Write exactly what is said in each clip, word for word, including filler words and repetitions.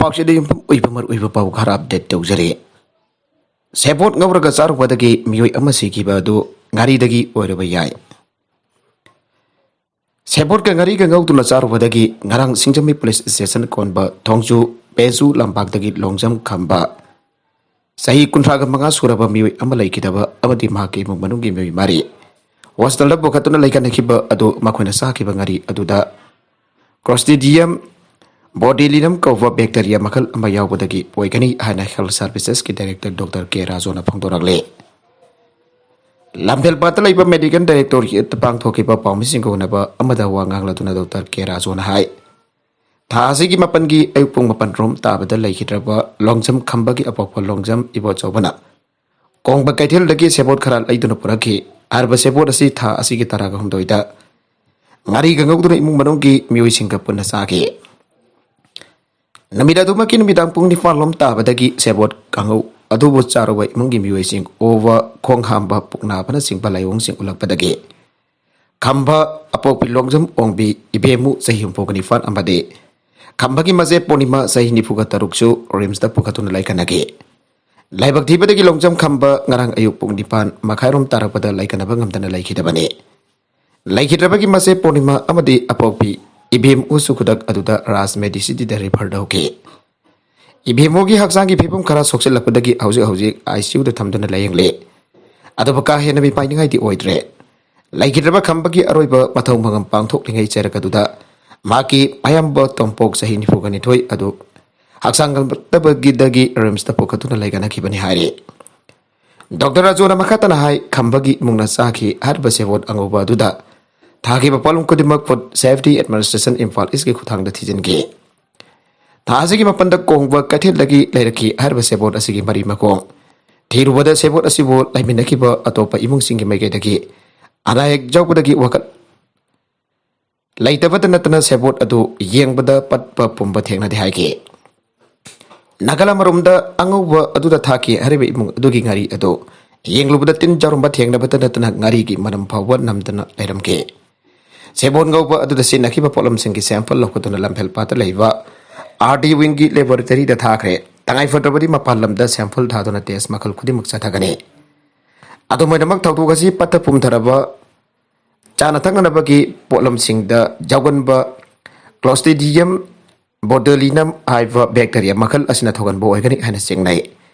ꯄꯥꯎꯆꯦꯗ ꯌꯨꯝꯐꯝ ꯑꯣꯏꯕ ꯃꯔꯨꯑꯣꯏꯕ ꯄꯥꯎ ꯈꯔ ꯑꯞꯗꯦꯠ ꯇꯧꯖꯔꯤ꯫ ꯁꯦꯕꯣꯠ ꯉꯧꯔꯒ ꯆꯥꯔꯨꯕꯗꯒꯤ ꯃꯤꯑꯣꯏ ꯑꯃ ꯁꯤꯈꯤꯕ ꯑꯗꯨ ꯉꯥꯔꯤꯗꯒꯤ ꯑꯣꯏꯔꯕ ꯌꯥꯏ꯫ ꯁꯦꯕꯣꯠꯀ ꯉꯥꯔꯤꯒ ꯉꯧꯗꯨꯅ ꯆꯥꯔꯨꯕꯗꯒꯤ ꯉꯔꯥꯡ ꯁꯤꯡꯖꯃꯩ ꯄꯨꯂꯤꯁ ꯁ꯭ꯇꯦꯁꯟ ꯀꯣꯟꯕ ꯊꯣꯡꯖꯨ ꯄꯦꯖꯨ ꯂꯝꯄꯥꯛꯇꯒꯤ ꯂꯣꯡꯖꯝ ꯈꯝꯕ ꯆꯍꯤ ꯀꯨꯟꯊ꯭ꯔꯥꯒ ꯃꯉꯥ ꯁꯨꯔꯕ ꯃꯤꯑꯣꯏ ꯑꯃ ꯂꯩꯈꯤꯗꯕ ꯑꯃꯗꯤ ꯃꯍꯥꯛꯀꯤ ꯏꯃꯨꯡ ꯃꯅꯨꯡꯒꯤ ꯃꯤꯑꯣꯏ ꯃꯔꯤ ꯍꯣꯁꯄꯤꯇꯥꯜꯗ ꯄꯨꯈꯠꯇꯨꯅ ꯂꯩꯈꯠꯅꯈꯤꯕ ꯑꯗꯨ ꯃꯈꯣꯏꯅ ꯆꯥꯈꯤꯕ ꯉꯥꯔꯤ ꯑꯗꯨꯗ Clostridium botulinum ꯀꯧꯕ bacteria ꯃꯈꯜ ꯑꯃ ꯌꯥꯎꯕꯗꯒꯤ ꯑꯣꯏꯒꯅꯤ ꯍꯥꯏꯅ Health Services ꯀꯤ Director Doctor K ꯔꯥꯖꯨꯅ ꯐꯣꯡꯗꯣꯔꯛꯂꯤ꯫ ꯂꯝꯐꯦꯜꯄꯥꯠꯇ ꯂꯩꯕ Medical Directorate ꯇ ꯄꯥꯡꯊꯣꯛꯈꯤꯕ ꯄꯥꯎꯃꯤꯁꯤꯡꯒ ꯎꯅꯕ ꯑꯃꯗ ꯋꯥ ꯉꯥꯡꯂꯗꯨꯅ Doctor K ꯔꯥꯖꯨꯅ ꯍꯥꯏ, ꯊꯥ ꯑꯁꯤꯒꯤ ꯃꯥꯄꯟꯒꯤ ꯑꯌꯨꯛ ꯄꯨꯡ ꯃꯥꯄꯟ ꯔꯣꯝ ꯇꯥꯕꯗ ꯂꯩꯈꯤꯗ꯭ꯔꯕ ꯂꯣꯡꯖꯝ ꯈꯝꯕꯒꯤ ꯑꯄꯣꯛꯄ ꯂꯣꯡꯖꯝ ꯏꯕꯣꯆꯧꯕꯅ ꯀꯣꯡꯕ ꯀꯩꯊꯦꯜꯗꯒꯤ ꯁꯦꯕꯣꯠ ꯈꯔ ꯂꯩꯗꯨꯅ ꯄꯨꯔꯛꯈꯤ꯫ ꯍꯥꯏꯔꯤꯕ ꯁꯦꯕꯣꯠ ꯑꯁꯤ ꯊꯥ ꯑꯁꯤꯒꯤ ꯇꯔꯥꯒ ꯍꯨꯝꯗꯣꯏꯗ ꯉꯥꯔꯤꯒ ꯉꯧꯗꯨꯅ ꯏꯃꯨꯡ ꯃꯅꯨꯡꯒꯤ ꯃꯤꯑꯣꯏꯁꯤꯡꯒ ꯄꯨꯟꯅ ꯆꯥꯈꯤ꯫ ꯅꯨꯃꯤꯠ ꯑꯗꯨꯃꯛꯀꯤ ꯅꯨꯃꯤꯗꯥꯡ ꯄꯨꯡ ꯅꯤꯄꯥꯟ ꯂꯣꯝ ꯇꯥꯕꯗꯒꯤ ꯁꯦꯕꯣꯠ ꯀꯥꯡꯉꯧ ꯑꯗꯨꯕꯨ ꯆꯥꯔꯨꯕ ꯏꯃꯨꯡꯒꯤ ꯃꯤꯑꯣꯏꯁꯤꯡ ꯑꯣꯕ, ꯈꯣꯡ ꯍꯥꯝꯕ, ꯄꯨꯛ ꯅꯥꯕꯅꯆꯤꯡꯕ ꯂꯥꯏꯑꯣꯡꯁꯤꯡ ꯎꯠꯂꯛꯄꯗꯒꯤ ꯈꯝꯕ ꯑꯄꯣꯛꯄꯤ ꯂꯣꯡꯖꯝ ꯑꯣꯡꯕꯤ ꯏꯕꯦꯝꯃꯨ ꯆꯍꯤ ꯍꯨꯝꯐꯨꯒ ꯅꯤꯄꯥꯟ ꯑꯃꯗꯤ ꯈꯝꯕꯒꯤ ꯃꯆꯦ ꯄꯨꯔꯅꯤꯃꯥ ꯆꯍꯤ ꯅꯤꯐꯨꯒ ꯇꯔꯨꯛꯁꯨ ꯔꯤꯝꯁꯇ ꯄꯨꯈꯠꯇꯨꯅ ꯂꯩꯈꯠꯅꯈꯤ꯫ ꯂꯥꯏꯕꯛ ꯊꯤꯕꯗꯒꯤ ꯂꯣꯡꯖꯝ ꯈꯝꯕ ꯉꯔꯥꯡ ꯑꯌꯨꯛ ꯄꯨꯡ ꯅꯤꯄꯥꯟ ꯃꯈꯥꯏꯔꯣꯝ ꯇꯥꯔꯛꯄꯗ ꯂꯩꯈꯠꯅꯕ ꯉꯝꯗꯅ ꯂꯩꯈꯤꯗꯕꯅꯤ꯫ ꯂꯩꯈꯤꯗ꯭ꯔꯕꯒꯤ ꯃꯆꯦ ꯄꯨꯔꯅꯤꯃꯥ ꯑꯃꯗꯤ ꯑꯄꯣꯛꯄꯤ ꯏꯕꯦꯝ ꯎꯁꯨ ꯈꯨꯗꯛ ꯑꯗꯨꯗ ꯔꯥꯖ ꯃꯦꯗꯤꯁꯤꯇꯤꯗ ꯔꯤꯐꯔ ꯇꯧꯈꯤ꯫ ꯏꯕꯦꯝꯃꯨꯒꯤ ꯍꯛꯆꯥꯡꯒꯤ ꯐꯤꯕꯝ ꯈꯔ ꯁꯣꯛꯆꯤꯜꯂꯛꯄꯗꯒꯤ ꯍꯧꯖꯤꯛ ꯍꯧꯖꯤꯛ ICU ꯗ ꯊꯝꯗꯨꯅ ꯂꯥꯌꯦꯡꯂꯤ꯫ ꯑꯗꯨꯕꯨ ꯀꯥ ꯍꯦꯟꯅ ꯃꯤꯄꯥꯏꯅꯤꯡꯉꯥꯏꯗꯤ ꯑꯣꯏꯗ꯭ꯔꯦ꯫ ꯂꯩꯈꯤꯗ꯭ꯔꯕ ꯈꯝꯕꯒꯤ ꯑꯔꯣꯏꯕ ꯃꯊꯧ ꯃꯉꯝ ꯄꯥꯡꯊꯣꯛꯂꯤꯉꯩ ꯆꯩꯔꯛ ꯑꯗꯨꯗ ꯃꯍꯥꯛꯀꯤ ꯑꯌꯥꯝꯕ ꯇꯣꯝꯄꯣꯛ ꯆꯍꯤ ꯅꯤꯐꯨꯒ ꯅꯤꯊꯣꯏ ꯑꯗꯨ ꯍꯛꯆꯥꯡ ꯉꯝꯗꯕꯒꯤꯗꯒꯤ ꯔꯤꯝꯁꯇ ꯄꯨꯈꯠꯇꯨꯅ ꯂꯩꯈꯠꯅꯈꯤꯕꯅꯤ ꯍꯥꯏꯔꯤ꯫ ꯗꯣꯛꯇꯔ ꯔꯥꯖꯨꯅ ꯃꯈꯥ ꯇꯥꯅ ꯍꯥꯏ, ꯈꯝꯕꯒꯤ ꯏꯃꯨꯡꯅ ꯆꯥꯈꯤ ꯍꯥꯏꯔꯤꯕ ꯁꯦꯕꯣꯠ ꯑꯉꯧꯕ ꯑꯗꯨꯗ ꯊꯥꯈꯤꯕ ꯄꯣꯠꯂꯝ ꯈꯨꯗꯤꯡꯃꯛ Food Safety Administration ꯏꯝꯐꯥꯜ ꯏꯁꯀꯤ ꯈꯨꯠꯊꯥꯡꯗ ꯊꯤꯖꯤꯟꯈꯤ꯫ ꯊꯥ ꯑꯁꯤꯒꯤ ꯃꯥꯄꯟꯗ ꯀꯣꯡꯕ ꯀꯩꯊꯦꯜꯗꯒꯤ ꯂꯩꯔꯛꯈꯤ ꯍꯥꯏꯔꯤꯕ ꯁꯦꯕꯣꯠ ꯑꯁꯤꯒꯤ ꯃꯔꯤ ꯃꯈꯣꯡ ꯊꯤꯔꯨꯕꯗ ꯁꯦꯕꯣꯠ ꯑꯁꯤꯕꯨ ꯂꯩꯃꯤꯟꯅꯈꯤꯕ ꯑꯇꯣꯞꯄ ꯏꯃꯨꯡꯁꯤꯡꯒꯤ ꯃꯥꯏꯀꯩꯗꯒꯤ ꯑꯅꯥ ꯑꯌꯦꯛ ꯌꯥꯎꯕꯗꯒꯤ ꯋꯥꯈꯜ ꯂꯩꯇꯕꯇ ꯅꯠꯇꯅ ꯁꯦꯕꯣꯠ ꯑꯗꯨ ꯌꯦꯡꯕꯗ ꯄꯠꯄ ꯄꯨꯝꯕ ꯊꯦꯡꯅꯗꯦ ꯍꯥꯏꯈꯤ꯫ ꯅꯥꯀꯜ ꯑꯃꯔꯣꯝꯗ ꯑꯉꯧꯕ ꯑꯗꯨꯗ ꯊꯥꯛꯈꯤ ꯍꯥꯏꯔꯤꯕ ꯏꯃꯨꯡ ꯑꯗꯨꯒꯤ ꯉꯥꯔꯤ ꯑꯗꯨ ꯌꯦꯡꯂꯨꯕꯗ ꯇꯤꯟ ꯆꯥꯔꯨꯝꯕ ꯊꯦꯡꯅꯕꯇ ꯅꯠꯇꯅ ꯉꯥꯔꯤꯒꯤ ꯃꯅꯝ ꯐꯥꯎꯕ ꯅꯝꯗꯅ ꯂꯩꯔꯝꯈꯤ꯫ ꯁꯦꯕꯣꯠ ꯉꯧꯕ ꯑꯗꯨꯗ ꯁꯤꯖꯤꯟꯅꯈꯤꯕ ꯄꯣꯠꯂꯝꯁꯤꯡꯒꯤ sample ꯂꯧꯈꯠꯇꯨꯅ ꯂꯝꯐꯦꯜꯄꯥꯠꯇ ꯂꯩꯕ ꯑꯥꯔ ꯗꯤ ꯋꯤꯡꯒꯤ ꯂꯦꯕꯣꯔꯦꯇꯔꯤꯗ ꯊꯥꯈ꯭ꯔꯦ꯫ ꯇꯉꯥꯏꯐꯗ꯭ꯔꯕꯗꯤ ꯃꯄꯥꯟ ꯂꯝꯗ ꯁꯦꯝꯄꯜ ꯊꯥꯗꯨꯅ ꯇꯦꯁ ꯃꯈꯜ ꯈꯨꯗꯤꯡꯃꯛ ꯆꯠꯊꯒꯅꯤ꯫ ꯑꯗꯨꯝ ꯑꯣꯏꯅꯃꯛ ꯊꯧꯗꯣꯛ ꯑꯁꯤ ꯄꯠꯊ ꯄꯨꯝꯊꯔꯕ ꯆꯥꯅ ꯊꯛꯅꯅꯕꯒꯤ ꯄꯣꯠꯂꯝꯁꯤꯡꯗ ꯌꯥꯎꯒꯟꯕ ꯀ꯭ꯂꯣꯁꯇꯤꯗꯤꯌꯝ ꯕꯣꯇꯨꯂꯤꯅꯝ ꯍꯥꯏꯕ ꯕꯦꯛꯇꯔꯤꯌꯥ ꯃꯈꯜ ꯑꯁꯤꯅ ꯊꯣꯛꯍꯟꯕ ꯑꯣꯏꯒꯅꯤ ꯍꯥꯏꯅ ꯆꯤꯡꯅꯩ꯫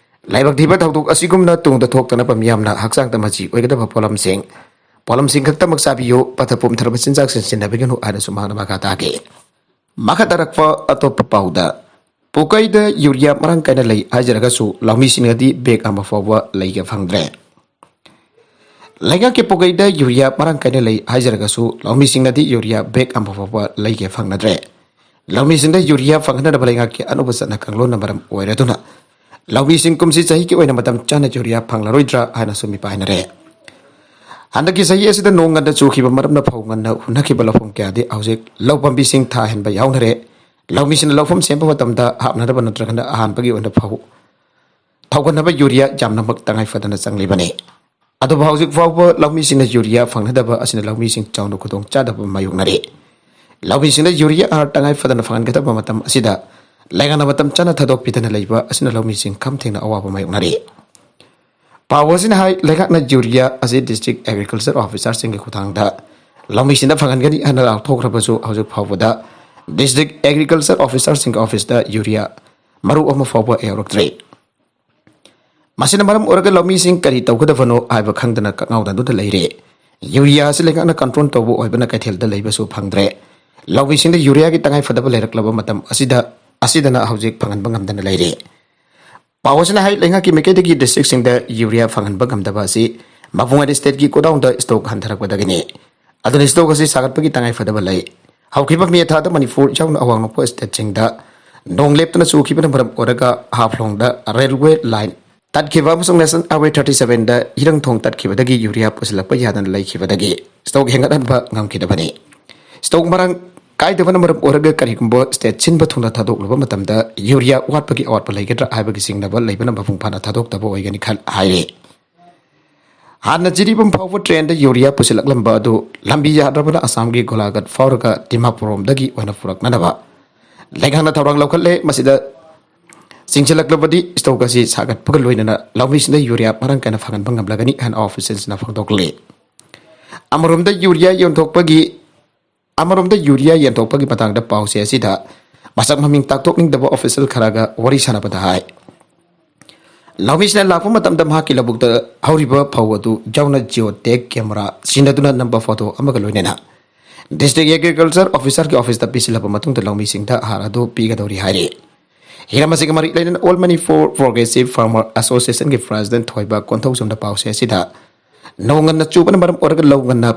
ꯂꯥꯏꯕꯛ ꯊꯤꯕ ꯊꯧꯗꯣꯛ ꯑꯁꯤꯒꯨꯝꯅ ꯇꯨꯡꯗ ꯊꯣꯛꯇꯅꯕ ꯃꯤꯌꯥꯝꯅ ꯍꯛꯆꯥꯡꯗ ꯃꯆꯤ ꯑꯣꯏꯒꯗꯕ ꯄꯣꯠꯂꯝꯁꯤꯡ, ꯄꯣꯠꯂꯝꯁꯤꯡ ꯈꯛꯇꯃꯛ ꯆꯥꯕꯤꯌꯨ, ꯄꯠꯊ ꯄꯨꯝꯊꯔꯕ ꯆꯤꯟꯖꯥꯛꯁꯤꯡ ꯁꯤꯖꯤꯟꯅꯕꯤꯒꯅꯨ ꯍꯥꯏꯅꯁꯨ ꯃꯍꯥꯛꯅ ꯃꯈꯥ ꯇꯥꯈꯤ꯫ ꯃꯈꯥ ꯇꯥꯔꯛꯄ ꯑꯇꯣꯞꯄ ꯄꯥꯎꯗ, ꯄꯨꯀꯩꯗ ꯌꯨꯔꯤꯌꯥ ꯃꯔꯥꯡ ꯀꯥꯏꯅ ꯂꯩ ꯍꯥꯏꯖꯔꯒꯁꯨ ꯂꯧꯃꯤꯁꯤꯡꯅꯗꯤ ꯕꯦꯒ ꯑꯃ ꯐꯥꯎꯕ ꯂꯩꯒꯦ ꯐꯪꯗ꯭ꯔꯦ꯫ ꯂꯩꯉꯥꯛꯀꯤ ꯄꯨꯀꯩꯗ ꯌꯨꯔꯤꯌꯥ ꯃꯔꯥꯡ ꯀꯥꯏꯅ ꯂꯩ ꯍꯥꯏꯖꯔꯒꯁꯨ ꯂꯧꯃꯤꯁꯤꯡꯅꯗꯤ ꯌꯨꯔꯤꯌꯥ ꯕꯦꯒ ꯑꯃ ꯐꯥꯎꯕ ꯂꯩꯒꯦ ꯐꯪꯅꯗ꯭ꯔꯦ꯫ ꯂꯧꯃꯤꯁꯤꯡꯗ ꯌꯨꯔꯤꯌꯥ ꯐꯪꯍꯟꯅꯕ ꯂꯩꯉꯥꯛꯀꯤ ꯑꯅꯧꯕ ꯆꯠꯅ ꯀꯥꯡꯂꯣꯟꯅ ꯃꯔꯝ ꯑꯣꯏꯔꯗꯨꯅ ꯂꯧꯃꯤꯁꯤꯡ ꯀꯨꯝꯁꯤ ꯆꯍꯤꯒꯤ ꯑꯣꯏꯅ ꯃꯇꯝ ꯆꯥꯅ ꯌꯨꯔꯤꯌꯥ ꯐꯪꯂꯔꯣꯏꯗ꯭ꯔꯥ ꯍꯥꯏꯅꯁꯨ ꯃꯤꯄꯥꯏꯅꯔꯦ꯫ ꯍꯟꯗꯛꯀꯤ ꯆꯍꯤ ꯑꯁꯤꯗ ꯅꯣꯡ ꯉꯟꯅ ꯆꯨꯈꯤꯕ ꯃꯔꯝꯅ ꯐꯧ ꯉꯟꯅ ꯍꯨꯟꯅꯈꯤꯕ ꯂꯧꯐꯝ ꯀꯌꯥꯗꯤ ꯍꯧꯖꯤꯛ ꯂꯧ ꯄꯥꯝꯕꯤꯁꯤꯡ ꯊꯥꯍꯟꯕ ꯌꯥꯎꯅꯔꯦ꯫ ꯂꯧꯃꯤꯁꯤꯡꯅ ꯂꯧꯐꯝ ꯁꯦꯝꯕ ꯃꯇꯝꯗ ꯍꯥꯞꯅꯅꯕ ꯅꯠꯇ꯭ꯔꯒꯅ ꯑꯍꯥꯟꯕꯒꯤ ꯑꯣꯏꯅ ꯐꯧ ꯊꯧꯒꯠꯅꯕ ꯌꯨꯔꯤꯌꯥ ꯌꯥꯝꯅꯃꯛ ꯇꯉꯥꯏ ꯐꯗꯅ ꯆꯪꯂꯤꯕꯅꯤ꯫ ꯑꯗꯨꯕꯨ ꯍꯧꯖꯤꯛ ꯐꯥꯎꯕ ꯂꯧꯃꯤꯁꯤꯡꯅ ꯌꯨꯔꯤꯌꯥ ꯐꯪꯅꯗꯕ ꯑꯁꯤꯅ ꯂꯧꯃꯤꯁꯤꯡ ꯆꯥꯎꯅ ꯈꯨꯗꯣꯡ ꯆꯥꯗꯕ ꯃꯥꯌꯣꯛꯅꯔꯤ꯫ ꯂꯧꯃꯤꯁꯤꯡꯅ ꯌꯨꯔꯤꯌꯥ ꯍꯥꯔ ꯇꯉꯥꯏ ꯐꯗꯅ ꯐꯪꯍꯟꯒꯗꯕ ꯃꯇꯝ ꯑꯁꯤꯗ ꯂꯩꯉꯥꯛꯅ ꯃꯇꯝ ꯆꯥꯅ ꯊꯥꯗꯣꯛꯄꯤꯗꯅ ꯂꯩꯕ ꯑꯁꯤꯅ ꯂꯧꯃꯤꯁꯤꯡ ꯈꯝ ꯊꯦꯡꯅ ꯑꯋꯥꯕ ꯃꯥꯌꯣꯛꯅꯔꯤ꯫ ꯄꯥꯎ ꯑꯁꯤꯅ ꯍꯥꯏ, ꯂꯩꯉꯥꯛꯅ ꯌꯨꯔꯤꯌꯥ ꯑꯁꯤ ꯗꯤꯁꯇ꯭ꯔꯤꯛ ꯑꯦꯒ꯭ꯔꯤꯀꯜꯆꯔ ꯑꯣꯐꯤꯁꯥꯔꯁꯤꯡꯒꯤ ꯈꯨꯠꯊꯥꯡꯗ ꯂꯧꯃꯤꯁꯤꯡꯗ ꯐꯪꯍꯟꯒꯅꯤ ꯍꯥꯏꯅ ꯂꯥꯎꯊꯣꯛꯈ꯭ꯔꯕꯁꯨ ꯍꯧꯖꯤꯛ ꯐꯥꯎꯕꯗ ꯗꯤꯁꯇ꯭ꯔꯤꯛ ꯑꯦꯒ꯭ꯔꯤꯀꯜꯆꯔ ꯑꯣꯐꯤꯁꯥꯔꯁꯤꯡꯒꯤ ꯑꯣꯐꯤꯁꯇ ꯌꯨꯔꯤꯌꯥ ꯃꯔꯨ ꯑꯃ ꯐꯥꯎꯕ ꯌꯧꯔꯛꯇ꯭ꯔꯤ꯫ ꯃꯁꯤꯅ ꯃꯔꯝ ꯑꯣꯏꯔꯒ ꯂꯧꯃꯤꯁꯤꯡ ꯀꯔꯤ ꯇꯧꯒꯗꯕꯅꯣ ꯍꯥꯏꯕ ꯈꯪꯗꯅ ꯀꯛꯉꯥꯎꯗꯅꯗꯨꯅ ꯂꯩꯔꯦ꯫ ꯌꯨꯔꯤꯌꯥ ꯑꯁꯤ ꯂꯩꯉꯥꯛꯅ ꯀꯟꯇ꯭ꯔꯣꯜ ꯇꯧꯕ ꯑꯣꯏꯕꯅ ꯀꯩꯊꯦꯜꯗ ꯂꯩꯕꯁꯨ ꯐꯪꯗ꯭ꯔꯦ꯫ ꯂꯧꯃꯤꯁꯤꯡꯗ ꯌꯨꯔꯤꯌꯥꯒꯤ ꯇꯉꯥꯏ ꯐꯗꯕ ꯂꯩꯔꯛꯂꯕ ꯃꯇꯝ ꯑꯁꯤꯗ, ꯑꯁꯤꯗꯅ ꯍꯧꯖꯤꯛ ꯐꯪꯍꯟꯕ ꯉꯝꯗꯅ ꯂꯩꯔꯦ꯫ ꯄꯥꯎ ꯑꯁꯤꯅ ꯍꯥꯏ, ꯂꯩꯉꯥꯛꯀꯤ ꯃꯥꯏꯀꯩꯗꯒꯤ ꯗꯤꯁꯇ꯭ꯔꯤꯛꯁꯤꯡꯗ ꯌꯨꯔꯤꯌꯥ ꯐꯪꯍꯟꯕ ꯉꯝꯗꯕ ꯑꯁꯤ ꯃꯄꯨꯡ ꯑꯣꯏꯅ ꯁ꯭ꯇꯦꯠꯀꯤ ꯒꯣꯗꯥꯎꯟꯗ ꯁ꯭ꯇꯣꯛ ꯍꯟꯊꯔꯛꯄꯗꯒꯤꯅꯤ꯫ ꯑꯗꯨꯅ ꯁ꯭ꯇꯣꯛ ꯑꯁꯤ ꯁꯥꯒꯠꯄꯒꯤ ꯇꯉꯥꯏ ꯐꯗꯕ ꯂꯩ꯫ ꯍꯧꯈꯤꯕ ꯃꯦ ꯊꯥꯗ ꯃꯅꯤꯄꯨꯔ ꯌꯥꯎꯅ ꯑꯋꯥꯡ ꯅꯣꯡꯄꯣꯛ ꯁ꯭ꯇꯦꯠꯁꯤꯡꯗ ꯅꯣꯡ ꯂꯦꯞꯇꯅ ꯆꯨꯈꯤꯕꯅ ꯃꯔꯝ ꯑꯣꯏꯔꯒ ꯍꯥꯐꯂꯣꯡꯗ ꯔꯦꯜꯋꯦ ꯂꯥꯏꯟ ꯇꯠꯈꯤꯕ ꯑꯃꯁꯨꯡ ꯅꯦꯁꯅꯦꯜ ꯍꯥꯏꯋꯦ ꯊꯥꯔꯇꯤ ꯁꯚꯦꯟꯗ ꯏꯔꯪ ꯊꯣꯡ ꯇꯠꯈꯤꯕꯗꯒꯤ ꯌꯨꯔꯤꯌꯥ ꯄꯨꯁꯤꯜꯂꯛꯄ ꯌꯥꯗꯅ ꯂꯩꯈꯤꯕꯗꯒꯤ ꯁ꯭ꯇꯣꯛ ꯍꯦꯟꯒꯠꯍꯟꯕ ꯉꯝꯈꯤꯗꯕꯅꯤ꯫ ꯁ꯭ꯇꯣꯛ ꯃꯔꯥꯡ ꯀꯥꯏꯗꯕꯅ ꯃꯔꯝ ꯑꯣꯏꯔꯒ ꯀꯔꯤꯒꯨꯝꯕ ꯁ꯭ꯇꯦꯠ ꯁꯤꯟꯕ ꯊꯨꯡꯅ ꯊꯥꯗꯣꯛꯂꯨꯕ ꯃꯇꯝꯗ ꯌꯨꯔꯤꯌꯥ ꯋꯥꯠꯄꯒꯤ ꯑꯋꯥꯠꯄ ꯂꯩꯒꯗ꯭ꯔꯥ ꯍꯥꯏꯕꯒꯤ ꯆꯤꯡꯅꯕ ꯂꯩꯕꯅ ꯃꯄꯨꯡ ꯐꯥꯅ ꯊꯥꯗꯣꯛꯇꯕ ꯑꯣꯏꯒꯅꯤ ꯈꯜ ꯍꯥꯏꯔꯤ꯫ ꯍꯥꯟꯅ ꯖꯤꯔꯤꯕꯥꯝ ꯐꯥꯎꯕ ꯇ꯭ꯔꯦꯟꯗ ꯌꯨꯔꯤꯌꯥ ꯄꯨꯁꯤꯜꯂꯛꯂꯝꯕ ꯑꯗꯨ ꯂꯝꯕꯤ ꯌꯥꯗ꯭ꯔꯕꯅ ꯑꯁꯥꯝꯒꯤ ꯒꯣꯂꯥꯘꯥꯠ ꯐꯥꯎꯔꯒ ꯗꯤꯃꯥꯄꯨꯔꯔꯣꯝꯗꯒꯤ ꯑꯣꯏꯅ ꯄꯨꯔꯛꯅꯅꯕ ꯂꯩꯉꯥꯛꯅ ꯊꯧꯔꯥꯡ ꯂꯧꯈꯠꯂꯦ꯫ ꯃꯁꯤꯗ ꯆꯤꯡꯁꯤꯜꯂꯛꯂꯕꯗꯤ stock ꯑꯁꯤ ꯁꯥꯒꯠꯄꯒ ꯂꯣꯏꯅꯅ ꯂꯧꯃꯤꯁꯤꯡꯗ ꯌꯨꯔꯤꯌꯥ ꯃꯔꯥꯡ ꯀꯥꯏꯅ ꯐꯪꯍꯟꯕ ꯉꯝꯂꯒꯅꯤ ꯍꯥꯏꯅ officialꯁꯤꯡꯅ ꯐꯣꯡꯗꯣꯛꯂꯤ꯫ ꯑꯃꯔꯣꯝꯗ ꯌꯨꯔꯤꯌꯥ ꯌꯣꯟꯊꯣꯛꯄꯒꯤ ꯑꯃꯔꯣꯝꯗ ꯌꯨꯔꯤꯌꯥ ꯌꯦꯟꯊꯣꯛꯄꯒꯤ ꯃꯇꯥꯡꯗ ꯄꯥꯎꯆꯦ ꯑꯁꯤꯗ ꯃꯁꯛ ꯃꯃꯤꯡ ꯇꯥꯛꯊꯣꯛꯅꯤꯡꯗꯕ official ꯈꯔꯒ ꯋꯥꯔꯤ ꯁꯥꯟꯅꯕꯗ ꯍꯥꯏ, ꯂꯧꯃꯤꯁꯤꯅ ꯂꯥꯛꯄ ꯃꯇꯝꯗ ꯃꯍꯥꯛꯀꯤ ꯂꯧꯕꯨꯛꯇ ꯍꯧꯔꯤꯕ ꯐꯧ ꯑꯗꯨ ꯌꯥꯎꯅ geotag camera ꯁꯤꯖꯤꯟꯅꯗꯨꯅ ꯅꯝꯕ photo ꯑꯃꯒ ꯂꯣꯏꯅꯅ district agriculture officerꯒꯤ officeꯇ ꯄꯤꯁꯤꯜꯂꯕ ꯃꯇꯨꯡꯗ ꯂꯧꯃꯤꯁꯤꯡꯗ ꯍꯥꯔ ꯑꯗꯨ ꯄꯤꯒꯗꯧꯔꯤ ꯍꯥꯏꯔꯤ꯫ ꯍꯤꯔꯝ ꯑꯁꯤꯒ ꯃꯔꯤ ꯂꯩꯅꯅ All Manipur Progressive Farmer Associationꯒꯤ president ꯊꯣꯏꯕ ꯀꯣꯟꯊꯧꯖꯝꯅ ꯄꯥꯎꯆꯦ ꯑꯁꯤꯗ ꯅꯣꯡ ꯉꯟꯅ ꯆꯨꯕꯅ ꯃꯔꯝ ꯑꯣꯏꯔꯒ ꯂꯧ ꯉꯟꯅ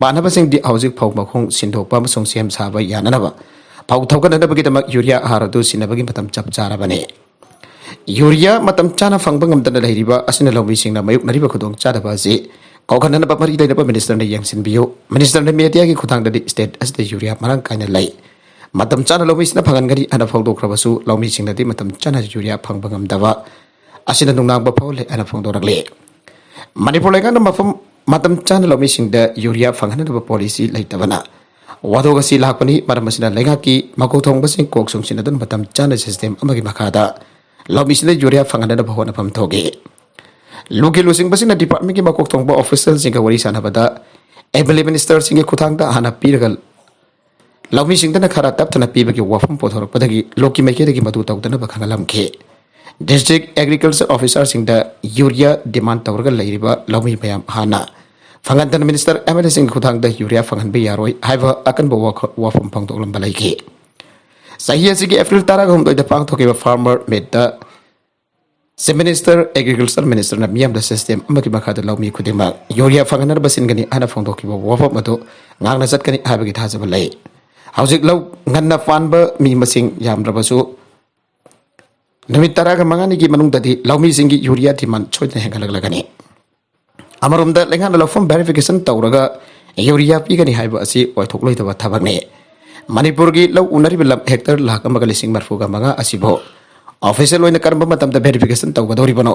ꯄꯥꯟꯅꯕꯁꯤꯡꯗꯤ ꯍꯧꯖꯤꯛ ꯐꯧ ꯃꯈꯣꯡ ꯁꯤꯟꯗꯣꯛꯄ ꯑꯃꯁꯨꯡ ꯁꯦꯝ ꯁꯥꯕ ꯌꯥꯅꯅꯕ ꯐꯧ ꯊꯧꯒꯠꯅꯅꯕꯒꯤꯗꯃꯛ ꯌꯨꯔꯤꯌꯥ ꯍꯥꯔ ꯑꯗꯨ ꯁꯤꯟꯅꯕꯒꯤ ꯃꯇꯝ ꯆꯞ ꯆꯥꯔꯕꯅꯤ꯫ ꯌꯨꯔꯤꯌꯥ ꯃꯇꯝ ꯆꯥꯅ ꯐꯪꯕ ꯉꯝꯗꯅ ꯂꯩꯔꯤꯕ ꯑꯁꯤꯅ ꯂꯧꯃꯤꯁꯤꯡꯅ ꯃꯥꯌꯣꯛꯅꯔꯤꯕ ꯈꯨꯗꯣꯡꯆꯥꯗꯕ ꯑꯁꯤ ꯀꯣꯛꯍꯟꯅꯕ ꯃꯔꯤ ꯂꯩꯅꯕ ministerꯅ ꯌꯦꯡꯁꯤꯟꯕꯤꯌꯨ꯫ ministerꯅ mediaꯒꯤ ꯈꯨꯠꯊꯥꯡꯗꯗꯤ state ꯑꯁꯤꯗ ꯌꯨꯔꯤꯌꯥ ꯃꯔꯥꯡ ꯀꯥꯏꯅ ꯂꯩ꯫ ꯃꯇꯝ ꯆꯥꯅ ꯂꯧꯃꯤꯁꯤꯡꯅ ꯐꯪꯍꯟꯒꯅꯤ ꯍꯥꯏꯅ ꯐꯣꯡꯗꯣꯛꯈ꯭ꯔꯕꯁꯨ ꯂꯧꯃꯤꯁꯤꯡꯅꯗꯤ ꯃꯇꯝ ꯆꯥꯅ ꯌꯨꯔꯤꯌꯥ ꯐꯪꯕ ꯉꯝꯗꯕ ꯑꯁꯤꯅ ꯅꯨꯡꯅꯥꯡꯕ ꯐꯥꯎꯍꯜꯂꯦ ꯍꯥꯏꯅ ꯐꯣꯡꯗꯣꯔꯛꯂꯤ꯫ ꯃꯅꯤꯄꯨꯔ ꯂꯩꯉꯥꯛꯅ ꯃꯐꯝ ꯃꯇꯝ ꯆꯥꯅ ꯂꯧꯃꯤꯁꯤꯡꯗ ꯌꯨꯔꯤꯌꯥ ꯐꯪꯍꯟꯅꯕ policy ꯂꯩꯇꯕꯅ ꯋꯥꯊꯣꯛ ꯑꯁꯤ ꯂꯥꯛꯄꯅꯤ꯫ ꯃꯔꯝ ꯑꯁꯤꯅ ꯂꯩꯉꯥꯛꯀꯤ ꯃꯀꯣꯛ ꯊꯣꯡꯕꯁꯤꯡ ꯀꯣꯛ ꯆꯨꯡꯁꯤꯟꯅꯗꯨꯅ ꯃꯇꯝ ꯆꯥꯅ system ꯑꯃꯒꯤ ꯃꯈꯥꯗ ꯂꯧꯃꯤꯁꯤꯡꯗ ꯌꯨꯔꯤꯌꯥ ꯐꯪꯍꯟꯅꯕ ꯍꯣꯠꯅꯐꯝ ꯊꯣꯛꯏ꯫ ꯂꯨꯒꯤ ꯂꯨꯆꯤꯡꯕꯁꯤꯡꯅ departmentꯀꯤ ꯃꯀꯣꯛ ꯊꯣꯡꯕ officialꯁꯤꯡꯒ ꯋꯥꯔꯤ ꯁꯥꯟꯅꯕꯗ MLA ministerꯁꯤꯡꯒꯤ ꯈꯨꯠꯊꯥꯡꯗ ꯍꯥꯟꯅ ꯄꯤꯔꯒ ꯂꯧꯃꯤꯁꯤꯡꯗꯅ ꯈꯔ ꯇꯞꯊꯅ ꯄꯤꯕꯒꯤ ꯋꯥꯐꯝ ꯄꯨꯊꯣꯔꯛꯄꯗꯒꯤ ꯂꯨꯒꯤ ꯃꯥꯏꯀꯩꯗꯒꯤ ꯃꯗꯨ ꯇꯧꯗꯅꯕ ꯈꯪꯍꯜꯂꯝꯈꯤ꯫ district agriculture officerꯁꯤꯡꯗ ꯌꯨꯔꯤꯌꯥ demand ꯇꯧꯔꯒ ꯂꯩꯔꯤꯕ ꯂꯧꯃꯤ ꯃꯌꯥꯝ ꯍꯥꯟꯅ ꯐꯪꯍꯟꯗꯅ minister MLAꯁꯤꯡꯒꯤ ꯈꯨꯠꯊꯥꯡꯗ ꯌꯨꯔꯤꯌꯥ ꯐꯪꯍꯟꯕ ꯌꯥꯔꯣꯏ ꯍꯥꯏꯕ ꯑꯀꯟꯕ ꯋꯥꯈ- ꯋꯥꯐꯝ ꯐꯣꯡꯗꯣꯛꯂꯝꯕ ꯂꯩꯈꯤ꯫ ꯆꯍꯤ ꯑꯁꯤꯒꯤ April ꯇꯔꯥꯍꯨꯝꯗꯣꯏꯗ ꯄꯥꯡꯊꯣꯛꯈꯤꯕ farmer meetꯇ Chief minister, agriculture ministerꯅ ꯃꯤꯌꯥꯝꯗ system ꯑꯃꯒꯤ ꯃꯈꯥꯗ ꯂꯧꯃꯤ ꯈꯨꯗꯤꯡꯃꯛ ꯌꯨꯔꯤꯌꯥ ꯐꯪꯍꯟꯅꯕ ꯁꯤꯟꯒꯅꯤ ꯍꯥꯏꯅ ꯐꯣꯡꯗꯣꯛꯈꯤꯕ ꯋꯥꯐꯝ ꯑꯗꯨ ꯉꯥꯛꯅ ꯆꯠꯀꯅꯤ ꯍꯥꯏꯕꯒꯤ ꯊꯥꯖꯕ ꯂꯩ꯫ ꯍꯧꯖꯤꯛ ꯂꯧ ꯉꯟꯅ ꯄꯥꯟꯕ ꯃꯤ ꯃꯁꯤꯡ ꯌꯥꯝꯗ꯭ꯔꯕꯁꯨ ꯅꯨꯃꯤꯠ ꯇꯔꯥꯒ ꯃꯉꯥꯅꯤꯒꯤ ꯃꯅꯨꯡꯗꯗꯤ ꯂꯧꯃꯤꯁꯤꯡꯒꯤ ꯌꯨꯔꯤꯌꯥ demand ꯁꯣꯏꯗꯅ ꯍꯦꯟꯒꯠꯂꯛꯂꯒꯅꯤ꯫ ꯑꯃꯔꯣꯝꯗ ꯂꯩꯉꯥꯛꯅ ꯂꯧꯐꯝ verification ꯇꯧꯔꯒ ꯌꯨꯔꯤꯌꯥ ꯄꯤꯒꯅꯤ ꯍꯥꯏꯕ ꯑꯁꯤ ꯑꯣꯏꯊꯣꯛꯂꯣꯏꯗꯕ ꯊꯕꯛꯅꯤ꯫ ꯃꯅꯤꯄꯨꯔꯒꯤ ꯂꯧ ꯎꯅꯔꯤꯕ ꯂꯝ hectare ꯂꯥꯈ ꯑꯃꯒ ꯂꯤꯁꯤꯡ ꯃꯔꯤꯐꯨꯒ ꯃꯉꯥ ꯑꯁꯤꯕꯨ official ꯑꯣꯏꯅ ꯀꯔꯝꯕ ꯃꯇꯝꯗ verification ꯇꯧꯒꯗꯧꯔꯤꯕꯅꯣ?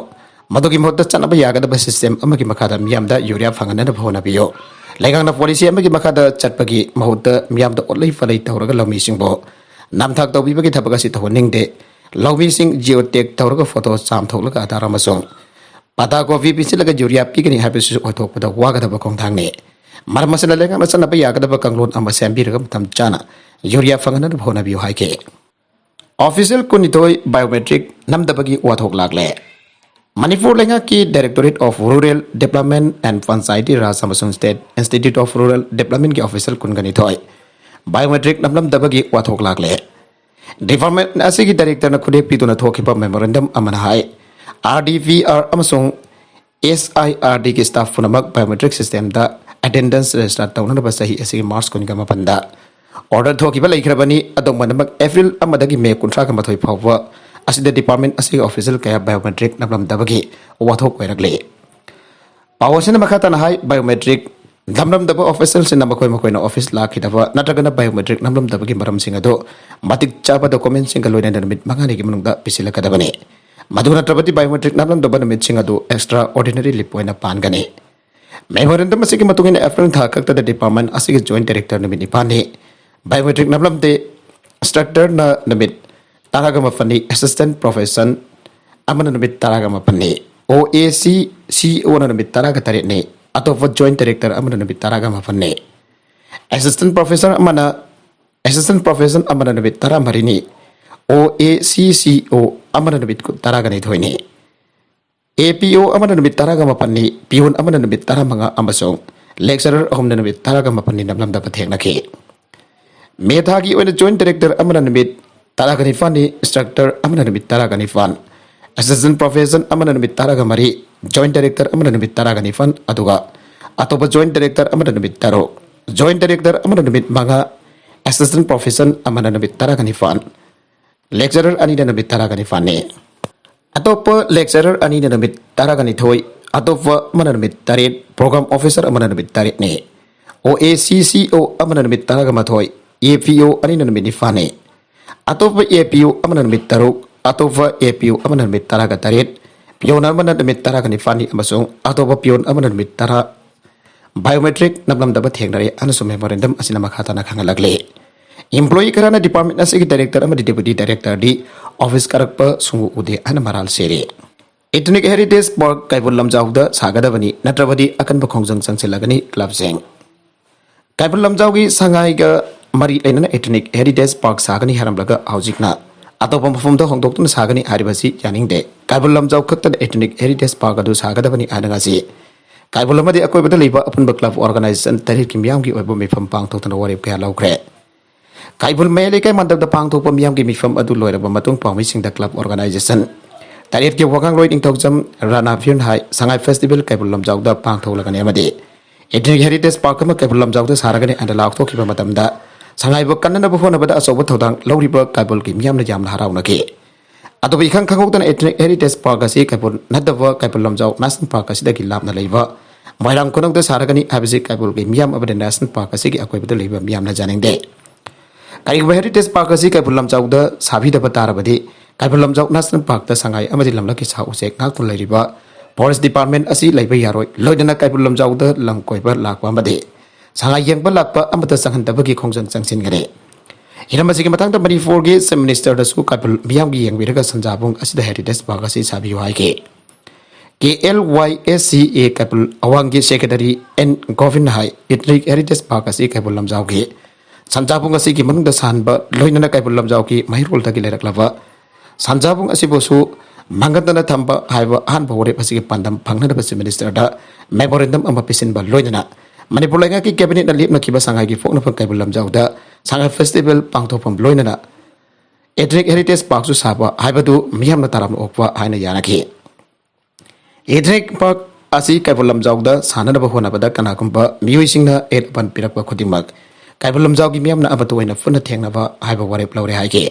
ꯃꯗꯨꯒꯤ ꯃꯍꯨꯠꯇ ꯆꯠꯅꯕ ꯌꯥꯒꯗꯕ system ꯑꯃꯒꯤ ꯃꯈꯥꯗ ꯃꯤꯌꯥꯝꯗ ꯌꯨꯔꯤꯌꯥ ꯐꯪꯍꯟꯅꯕ ꯍꯣꯠꯅꯕꯤꯌꯨ꯫ ꯂꯩꯉꯥꯛꯅ policy ꯑꯃꯒꯤ ꯃꯈꯥꯗ ꯆꯠꯄꯒꯤ ꯃꯍꯨꯠꯇ ꯃꯤꯌꯥꯝꯗ ꯑꯣꯠꯂꯩ ꯄꯥꯜꯂꯩ ꯇꯧꯔꯒ ꯂꯧꯃꯤꯁꯤꯡꯕꯨ ꯅꯝꯊꯥꯛ ꯇꯧꯕꯤꯕꯒꯤ ꯊꯕꯛ ꯑꯁꯤ ꯇꯧꯍꯟꯅꯤꯡꯗꯦ꯫ ꯂꯧꯃꯤꯁꯤꯡ geotag ꯇꯧꯔꯒ ꯐꯣꯇꯣ ꯆꯥꯝꯊꯣꯛꯂꯒ ꯑꯙꯥꯔ ꯑꯃꯁꯨꯡ ꯄꯇꯥ ꯀꯣꯄꯤ ꯄꯤꯁꯤꯜꯂꯒ ꯌꯨꯔꯤꯌꯥ ꯄꯤꯒꯅꯤ ꯍꯥꯏꯕꯁꯤꯁꯨ ꯑꯣꯏꯊꯣꯛꯄꯗ ꯋꯥꯒꯗꯕ ꯈꯣꯡꯊꯥꯡꯅꯤ꯫ ꯃꯔꯝ ꯑꯁꯤꯅ ꯂꯩꯉꯥꯛꯅ ꯆꯠꯅꯕ ꯌꯥꯒꯗꯕ ꯀꯥꯡꯂꯣꯟ ꯑꯃ ꯁꯦꯝꯕꯤꯔꯒ ꯃꯇꯝ ꯆꯥꯅ ꯌꯨꯔꯤꯌꯥ ꯐꯪꯍꯟꯅꯕ ꯍꯣꯠꯅꯕꯤꯌꯨ ꯍꯥꯏꯈꯤ꯫ ꯑꯣꯐꯤꯁꯤꯌꯦꯜ ꯀꯨꯟꯅꯤꯊꯣꯏ biometric ꯅꯝꯗꯕꯒꯤ ꯋꯥꯊꯣꯛ ꯂꯥꯛꯂꯦ꯫ ꯃꯅꯤꯄꯨꯔ ꯂꯩꯉꯥꯛꯀꯤ Directorate of Rural Development and Panchayati Raj ꯑꯃꯁꯨꯡ State Institute of Rural Developmentꯀꯤ ꯑꯣꯐꯤꯁꯤꯌꯦꯜ ꯀꯨꯟꯒ ꯅꯤꯊꯣꯏ biometric ꯅꯝꯂꯝꯗꯕꯒꯤ ꯋꯥꯊꯣꯛ ꯂꯥꯛꯂꯦ꯫ ꯗꯤꯄꯥꯔꯠꯃꯦꯟ ꯑꯁꯤꯒꯤ ꯗꯥꯏꯔꯦꯛꯇꯔꯅ ꯈꯨꯗꯦꯞ ꯄꯤꯗꯨꯅ ꯊꯣꯛꯈꯤꯕ ꯃꯦꯃꯣꯔꯦꯟꯗꯝ ꯑꯃꯅ ꯍꯥꯏ, RDPR ꯑꯃꯁꯨꯡ SIRDꯒꯤ staff ꯄꯨꯝꯅꯃꯛ biometric systemꯗ attendance register ꯇꯧꯅꯅꯕ ꯆꯍꯤ ꯑꯁꯤꯒꯤ ꯃꯥꯔꯆ ꯀꯨꯟꯒ ꯃꯥꯄꯟꯗ order ꯊꯣꯛꯈꯤꯕ ꯂꯩꯈ꯭ꯔꯕꯅꯤ꯫ ꯑꯗꯣꯝ ꯄꯨꯝꯅꯃꯛ April ꯑꯃꯗꯒꯤ May ꯀꯨꯟꯊ꯭ꯔꯥꯒ ꯃꯥꯊꯣꯏ ꯐꯥꯎꯕ ꯑꯁꯤꯗ ꯗꯤꯄꯥꯔꯠꯃꯦꯟ ꯑꯁꯤꯒꯤ ꯑꯣꯐꯤꯁꯤꯌꯦꯜ ꯀꯌꯥ biometric ꯅꯝꯂꯝꯗꯕꯒꯤ ꯋꯥꯊꯣꯛ ꯑꯣꯏꯔꯛꯂꯤ꯫ ꯄꯥꯎ ꯑꯁꯤꯅ ꯃꯈꯥ ꯇꯥꯅ ꯍꯥꯏ, biometric ꯅꯝꯂꯝꯗꯕ ꯑꯣꯐꯤꯁꯤꯌꯦꯜꯁꯤꯡꯅ ꯃꯈꯣꯏ ꯃꯈꯣꯏꯅ ꯑꯣꯐꯤꯁ ꯂꯥꯛꯈꯤꯗꯕ ꯅꯠꯇ꯭ꯔꯒꯅ biometric ꯅꯝꯂꯝꯗꯕꯒꯤ ꯃꯔꯝꯁꯤꯡ ꯑꯗꯨ ꯃꯇꯤꯛ ꯆꯥꯕ ꯗꯣꯀꯨꯃꯦꯟꯁꯤꯡꯒ ꯂꯣꯏꯅꯅ ꯅꯨꯃꯤꯠ ꯃꯉꯥꯅꯤꯒꯤ ꯃꯅꯨꯡꯗ ꯄꯤꯁꯤꯜꯂꯛꯀꯗꯕꯅꯤ꯫ ꯃꯗꯨ ꯅꯠꯇ꯭ꯔꯕꯗꯤ biometric ꯅꯝꯂꯝꯗꯕ ꯅꯨꯃꯤꯠꯁꯤꯡ ꯑꯗꯨ extraordinary leave ꯑꯣꯏꯅ ꯄꯥꯟꯒꯅꯤ꯫ ꯃꯦꯃꯣꯔꯦꯟꯗꯝ ꯑꯁꯤꯒꯤ ꯃꯇꯨꯡ ꯏꯟꯅ April ꯊꯥ ꯈꯛꯇꯗ ꯗꯤꯄꯥꯔꯠꯃꯦꯟ ꯑꯁꯤꯒꯤ joint director ꯅꯨꯃꯤꯠ ꯅꯤꯄꯥꯟꯅꯤ, biometric ꯅꯝꯂꯝꯗꯦ, instructorꯅ ꯅꯨꯃꯤꯠ ꯇꯔꯥꯒ ꯃꯥꯄꯟꯅꯤ, assistant profession ꯑꯃꯅ ꯅꯨꯃꯤꯠ ꯇꯔꯥꯒ ꯃꯥꯄꯟꯅꯤ, OAC CEOꯅ ꯅꯨꯃꯤꯠ ꯇꯔꯥꯒ ꯇꯔꯦꯠꯅꯤ, ꯑꯇꯣꯞꯄ joint director ꯑꯃꯅ ꯅꯨꯃꯤꯠ ꯇꯔꯥꯒ ꯃꯥꯄꯟꯅꯤ, assistant professor ꯑꯃꯅ assistant profession ꯑꯃꯅ ꯅꯨꯃꯤꯠ ꯇꯔꯥꯃꯔꯤꯅꯤ, OACCO ꯑꯃꯅ ꯅꯨꯃꯤꯠ ꯇꯔꯥꯒ ꯅꯤꯊꯣꯏꯅꯤ, APO ꯑꯃꯅ ꯅꯨꯃꯤꯠ ꯇꯔꯥꯒ ꯃꯥꯄꯟꯅꯤ, peon ꯑꯃꯅ ꯅꯨꯃꯤꯠ ꯇꯔꯥꯃꯉꯥ ꯑꯃꯁꯨꯡ lecturer ꯑꯍꯨꯝꯅ ꯅꯨꯃꯤꯠ ꯇꯔꯥꯒ ꯃꯥꯄꯟꯅꯤ ꯅꯝꯂꯝꯗꯕ ꯊꯦꯡꯅꯈꯤ꯫ ꯃꯦ ꯊꯥꯒꯤ ꯑꯣꯏꯅ joint director ꯑꯃꯅ ꯅꯨꯃꯤꯠ ꯇꯔꯥꯒ ꯅꯤꯄꯥꯟꯅꯤ, instructor ꯑꯃꯅ ꯅꯨꯃꯤꯠ ꯇꯔꯥꯒ ꯅꯤꯄꯥꯟ, assistant profession ꯑꯃꯅ ꯅꯨꯃꯤꯠ ꯇꯔꯥꯒ ꯃꯔꯤ, joint director ꯑꯃꯅ ꯅꯨꯃꯤꯠ ꯇꯔꯥꯒ ꯅꯤꯄꯥꯟ, ꯑꯗꯨꯒ ꯑꯇꯣꯞꯄ joint director ꯑꯃꯅ ꯅꯨꯃꯤꯠ ꯇꯔꯨꯛ, joint director ꯑꯃꯅ ꯅꯨꯃꯤꯠ ꯃꯉꯥ, assistant profession ꯑꯃꯅ ꯅꯨꯃꯤꯠ ꯇꯔꯥꯒ ꯅꯤꯄꯥꯟ, lecturer ꯑꯅꯤꯅ ꯅꯨꯃꯤꯠ ꯇꯔꯥꯒ ꯅꯤꯄꯥꯟꯅꯤ꯫ ꯑꯇꯣꯞꯄ lecturer ꯑꯅꯤꯅ ꯅꯨꯃꯤꯠ ꯇꯔꯥꯒ ꯅꯤꯊꯣꯏ, ꯑꯇꯣꯞꯄ ꯑꯃꯅ ꯅꯨꯃꯤꯠ ꯇꯔꯦꯠ, program officer ꯑꯃꯅ ꯅꯨꯃꯤꯠ ꯇꯔꯦꯠꯅꯤ꯫ OACCO ꯑꯃꯅ ꯅꯨꯃꯤꯠ ꯇꯔꯥꯒ ꯃꯥꯊꯣꯏ, APO ꯑꯅꯤꯅ ꯅꯨꯃꯤꯠ ꯅꯤꯄꯥꯟꯅꯤ꯫ ꯑꯇꯣꯞꯄ APO ꯑꯃꯅ ꯅꯨꯃꯤꯠ ꯇꯔꯨꯛ, ꯑꯇꯣꯞꯄ APO ꯑꯃꯅ ꯅꯨꯃꯤꯠ ꯇꯔꯥꯒ ꯇꯔꯦꯠ, peon ꯑꯃꯅ ꯅꯨꯃꯤꯠ ꯇꯔꯥꯒ ꯅꯤꯄꯥꯟꯅꯤ ꯑꯃꯁꯨꯡ ꯑꯇꯣꯞꯄ peon ꯑꯃꯅ ꯅꯨꯃꯤꯠ ꯇꯔꯥ biometric ꯅꯝꯂꯝꯗꯕ ꯊꯦꯡꯅꯔꯦ ꯍꯥꯏꯅꯁꯨ ꯃꯦꯃꯣꯔꯦꯟꯗꯝ ꯑꯁꯤꯅ ꯃꯈꯥ ꯇꯥꯅ ꯈꯪꯍꯜꯂꯛꯂꯤ꯫ Employee ꯈꯔꯅ department ꯑꯁꯤꯒꯤ director ꯑꯃꯗꯤ deputy directorꯗꯤ office ꯀꯥꯔꯛꯄ ꯁꯨꯡꯎ ꯎꯗꯦ ꯍꯥꯏꯅ ꯃꯔꯥꯜ ꯁꯤꯔꯤ꯫ Ethnic Heritage Park ꯀꯩꯕꯨꯜ ꯂꯝꯖꯥꯎꯗ ꯁꯥꯒꯗꯕꯅꯤ, ꯅꯠꯇ꯭ꯔꯕꯗꯤ ꯑꯀꯟꯕ ꯈꯣꯡꯖꯪ ꯆꯪꯁꯤꯜꯂꯒꯅꯤ clubꯁꯤꯡ꯫ ꯀꯩꯕꯨꯜ ꯂꯝꯖꯥꯎꯒꯤ ꯁꯉꯥꯏꯒ ꯃꯔꯤ ꯂꯩꯅꯅ Ethnic Heritage Park ꯁꯥꯒꯅꯤ ꯍꯥꯏꯔꯝꯂꯒ ꯍꯧꯖꯤꯛꯅ ꯑꯇꯣꯞꯄ ꯃꯐꯝꯗ ꯍꯣꯡꯗꯣꯛꯇꯨꯅ ꯁꯥꯒꯅꯤ ꯍꯥꯏꯔꯤꯕꯁꯤ ꯌꯥꯅꯤꯡꯗꯦ꯫ ꯀꯩꯕꯨꯜ ꯂꯝꯖꯥꯎ ꯈꯛꯇꯗ Ethnic Heritage Park ꯑꯗꯨ ꯁꯥꯒꯗꯕꯅꯤ ꯍꯥꯏꯅ ꯉꯁꯤ ꯀꯩꯕꯨꯜ ꯑꯃꯗꯤ ꯑꯀꯣꯏꯕꯗ ꯂꯩꯕ ꯑꯄꯨꯟꯕ club organization ꯇꯔꯦꯠꯀꯤ ꯃꯤꯌꯥꯝꯒꯤ ꯑꯣꯏꯕ ꯃꯤꯐꯝ ꯄꯥꯡꯊꯣꯛꯇꯨꯅ ꯋꯥꯔꯦꯞ ꯀꯌꯥ ꯂꯧꯈ꯭ꯔꯦ꯫ ꯀꯩꯕꯨꯜ ꯃꯌꯥꯏ ꯂꯩꯀꯥꯏ ꯃꯟꯗꯞꯇ ꯄꯥꯡꯊꯣꯛꯄ ꯃꯤꯌꯥꯝꯒꯤ ꯃꯤꯐꯝ ꯑꯗꯨ ꯂꯣꯏꯔꯕ ꯃꯇꯨꯡ ꯄꯥꯎꯃꯤꯁꯤꯡꯗ club organization ꯇꯔꯦꯠꯀꯤ ꯋꯥꯉꯥꯡꯂꯣꯏ ꯅꯤꯡꯊꯧꯖꯝ ꯔꯥꯅꯥ ꯚꯤꯌꯨꯟ ꯍꯥꯏ ꯁꯉꯥꯏ festival ꯀꯩꯕꯨꯜ ꯂꯝꯖꯥꯎꯗ ꯄꯥꯡꯊꯣꯛꯂꯒꯅꯤ ꯑꯃꯗꯤ Ethnic Heritage Park ꯑꯃ ꯀꯩꯕꯨꯜ ꯂꯝꯖꯥꯎꯗ ꯁꯥꯔꯒꯅꯤ ꯍꯥꯏꯅ ꯂꯥꯎꯊꯣꯛꯈꯤꯕ ꯃꯇꯝꯗ ꯁꯉꯥꯏꯕꯨ ꯀꯟꯅꯅꯕ ꯍꯣꯠꯅꯕꯗ ꯑꯆꯧꯕ ꯊꯧꯗꯥꯡ ꯂꯧꯔꯤꯕ ꯀꯩꯕꯨꯜꯒꯤ ꯃꯤꯌꯥꯝꯅ ꯌꯥꯝꯅ ꯍꯔꯥꯎꯅꯈꯤ꯫ ꯑꯗꯨꯕꯨ ꯏꯈꯪ ꯈꯪꯍꯧꯗꯅ Ethnic Heritage Park ꯑꯁꯤ ꯀꯩꯕꯨꯜ ꯅꯠꯇꯕ ꯀꯩꯕꯨꯜ ꯂꯝꯖꯥꯎ National Park ꯑꯁꯤꯗꯒꯤ ꯂꯥꯞꯅ ꯂꯩꯕ ꯃꯣꯏꯔꯥꯡ ꯈꯨꯅꯧꯗ ꯁꯥꯔꯒꯅꯤ ꯍꯥꯏꯕꯁꯤ ꯀꯩꯕꯨꯜꯒꯤ ꯃꯤꯌꯥꯝ ꯑꯃꯗꯤ National Park ꯑꯁꯤꯒꯤ ꯑꯀꯣꯏꯕꯗ ꯂꯩꯕ ꯃꯤꯌꯥꯝꯅ ꯌꯥꯅꯤꯡꯗꯦ꯫ ꯀꯔꯤꯒꯨꯝꯕ Heritage Park ꯑꯁꯤ ꯀꯩꯕꯨꯜ ꯂꯝꯖꯥꯎꯗ ꯁꯥꯕꯤꯗꯕ ꯇꯥꯔꯕꯗꯤ ꯀꯩꯕꯨꯜ ꯂꯝꯖꯥꯎ National Parkꯇ ꯁꯉꯥꯏ ꯑꯃꯗꯤ ꯂꯝꯂꯛꯀꯤ ꯁꯥ ꯎꯆꯦꯛ ꯉꯥꯛꯇꯨꯅ ꯂꯩꯔꯤꯕ Forest Department ꯑꯁꯤ ꯂꯩꯕ ꯌꯥꯔꯣꯏ꯫ ꯂꯣꯏꯅꯅ ꯀꯩꯕꯨꯜ ꯂꯝꯖꯥꯎꯗ ꯂꯝ ꯀꯣꯏꯕ ꯂꯥꯛꯄ ꯑꯃꯗꯤ ꯁꯉꯥꯏ ꯌꯦꯡꯕ ꯂꯥꯛꯄ ꯑꯃꯠꯇ ꯆꯪꯍꯟꯗꯕꯒꯤ ꯈꯣꯡꯖꯪ ꯆꯪꯁꯤꯟꯒꯅꯤ꯫ ꯍꯤꯔꯝ ꯑꯁꯤꯒꯤ ꯃꯇꯥꯡꯗ ꯃꯅꯤꯄꯨꯔꯒꯤ Chief Ministerꯗꯁꯨ ꯀꯩꯕꯨꯜ ꯃꯤꯌꯥꯝꯒꯤ ꯌꯦꯡꯕꯤꯔꯒ ꯁꯟꯖꯥꯕꯨꯡ ꯑꯁꯤꯗ Heritage Park ꯑꯁꯤ ꯁꯥꯕꯤꯌꯨ ꯍꯥꯏꯈꯤ꯫ K L Y S C A Keibul ꯑꯋꯥꯡꯒꯤ Secretary N Gobin high Ethnic Heritage Park ꯑꯁꯤ ꯀꯩꯕꯨꯜ ꯂꯝꯖꯥꯎꯒꯤ ꯁꯟꯖꯥꯕꯨꯡ ꯑꯁꯤꯒꯤ ꯃꯅꯨꯡꯗ ꯁꯥꯍꯟꯕ ꯂꯣꯏꯅꯅ ꯀꯩꯕꯨꯜ ꯂꯝꯖꯥꯎꯒꯤ ꯃꯩꯔꯣꯜꯗꯒꯤ ꯂꯩꯔꯛꯂꯕ ꯁꯟꯖꯥꯕꯨꯡ ꯑꯁꯤꯕꯨꯁꯨ ꯃꯥꯡꯍꯟꯗꯅ ꯊꯝꯕ ꯍꯥꯏꯕ ꯑꯍꯥꯟꯕ ꯋꯥꯔꯦꯞ ꯑꯁꯤꯒꯤ ꯄꯥꯟꯗꯝ ꯐꯪꯅꯅꯕ Chief Ministerꯗ memorandum ꯑꯃ ꯄꯤꯁꯤꯟꯕ ꯂꯣꯏꯅꯅ ꯃꯅꯤꯄꯨꯔ ꯂꯩꯉꯥꯛꯀꯤ Cabinetꯅ ꯂꯦꯞꯅꯈꯤꯕ ꯁꯉꯥꯏꯒꯤ ꯄꯣꯛꯅꯐꯝ ꯀꯩꯕꯨꯜ ꯂꯝꯖꯥꯎꯗ ꯁꯉꯥꯏ festival ꯄꯥꯡꯊꯣꯛꯐꯝ ꯂꯣꯏꯅꯅ Ethnic Heritage Parkꯁꯨ ꯁꯥꯕ ꯍꯥꯏꯕꯗꯨ ꯃꯤꯌꯥꯝꯅ ꯇꯔꯥꯝꯅ ꯑꯣꯛꯄ ꯍꯥꯏꯅ ꯌꯥꯅꯈꯤ꯫ Ethnic Park ꯑꯁꯤ ꯀꯩꯕꯨꯜ ꯂꯝꯖꯥꯎꯗ ꯁꯥꯅꯅꯕ ꯍꯣꯠꯅꯕꯗ ꯀꯅꯥꯒꯨꯝꯕ ꯃꯤꯑꯣꯏꯁꯤꯡꯅ ꯑꯌꯦꯠ ꯑꯄꯟ ꯄꯤꯔꯛꯄ ꯈꯨꯗꯤꯡꯃꯛ ꯀꯩꯕꯨꯜ ꯂꯝꯖꯥꯎꯒꯤ ꯃꯤꯌꯥꯝꯅ ꯑꯃꯠꯇ ꯑꯣꯏꯅ ꯄꯨꯟꯅ ꯊꯦꯡꯅꯕ ꯍꯥꯏꯕ ꯋꯥꯔꯦꯞ ꯂꯧꯔꯦ ꯍꯥꯏꯈꯤ꯫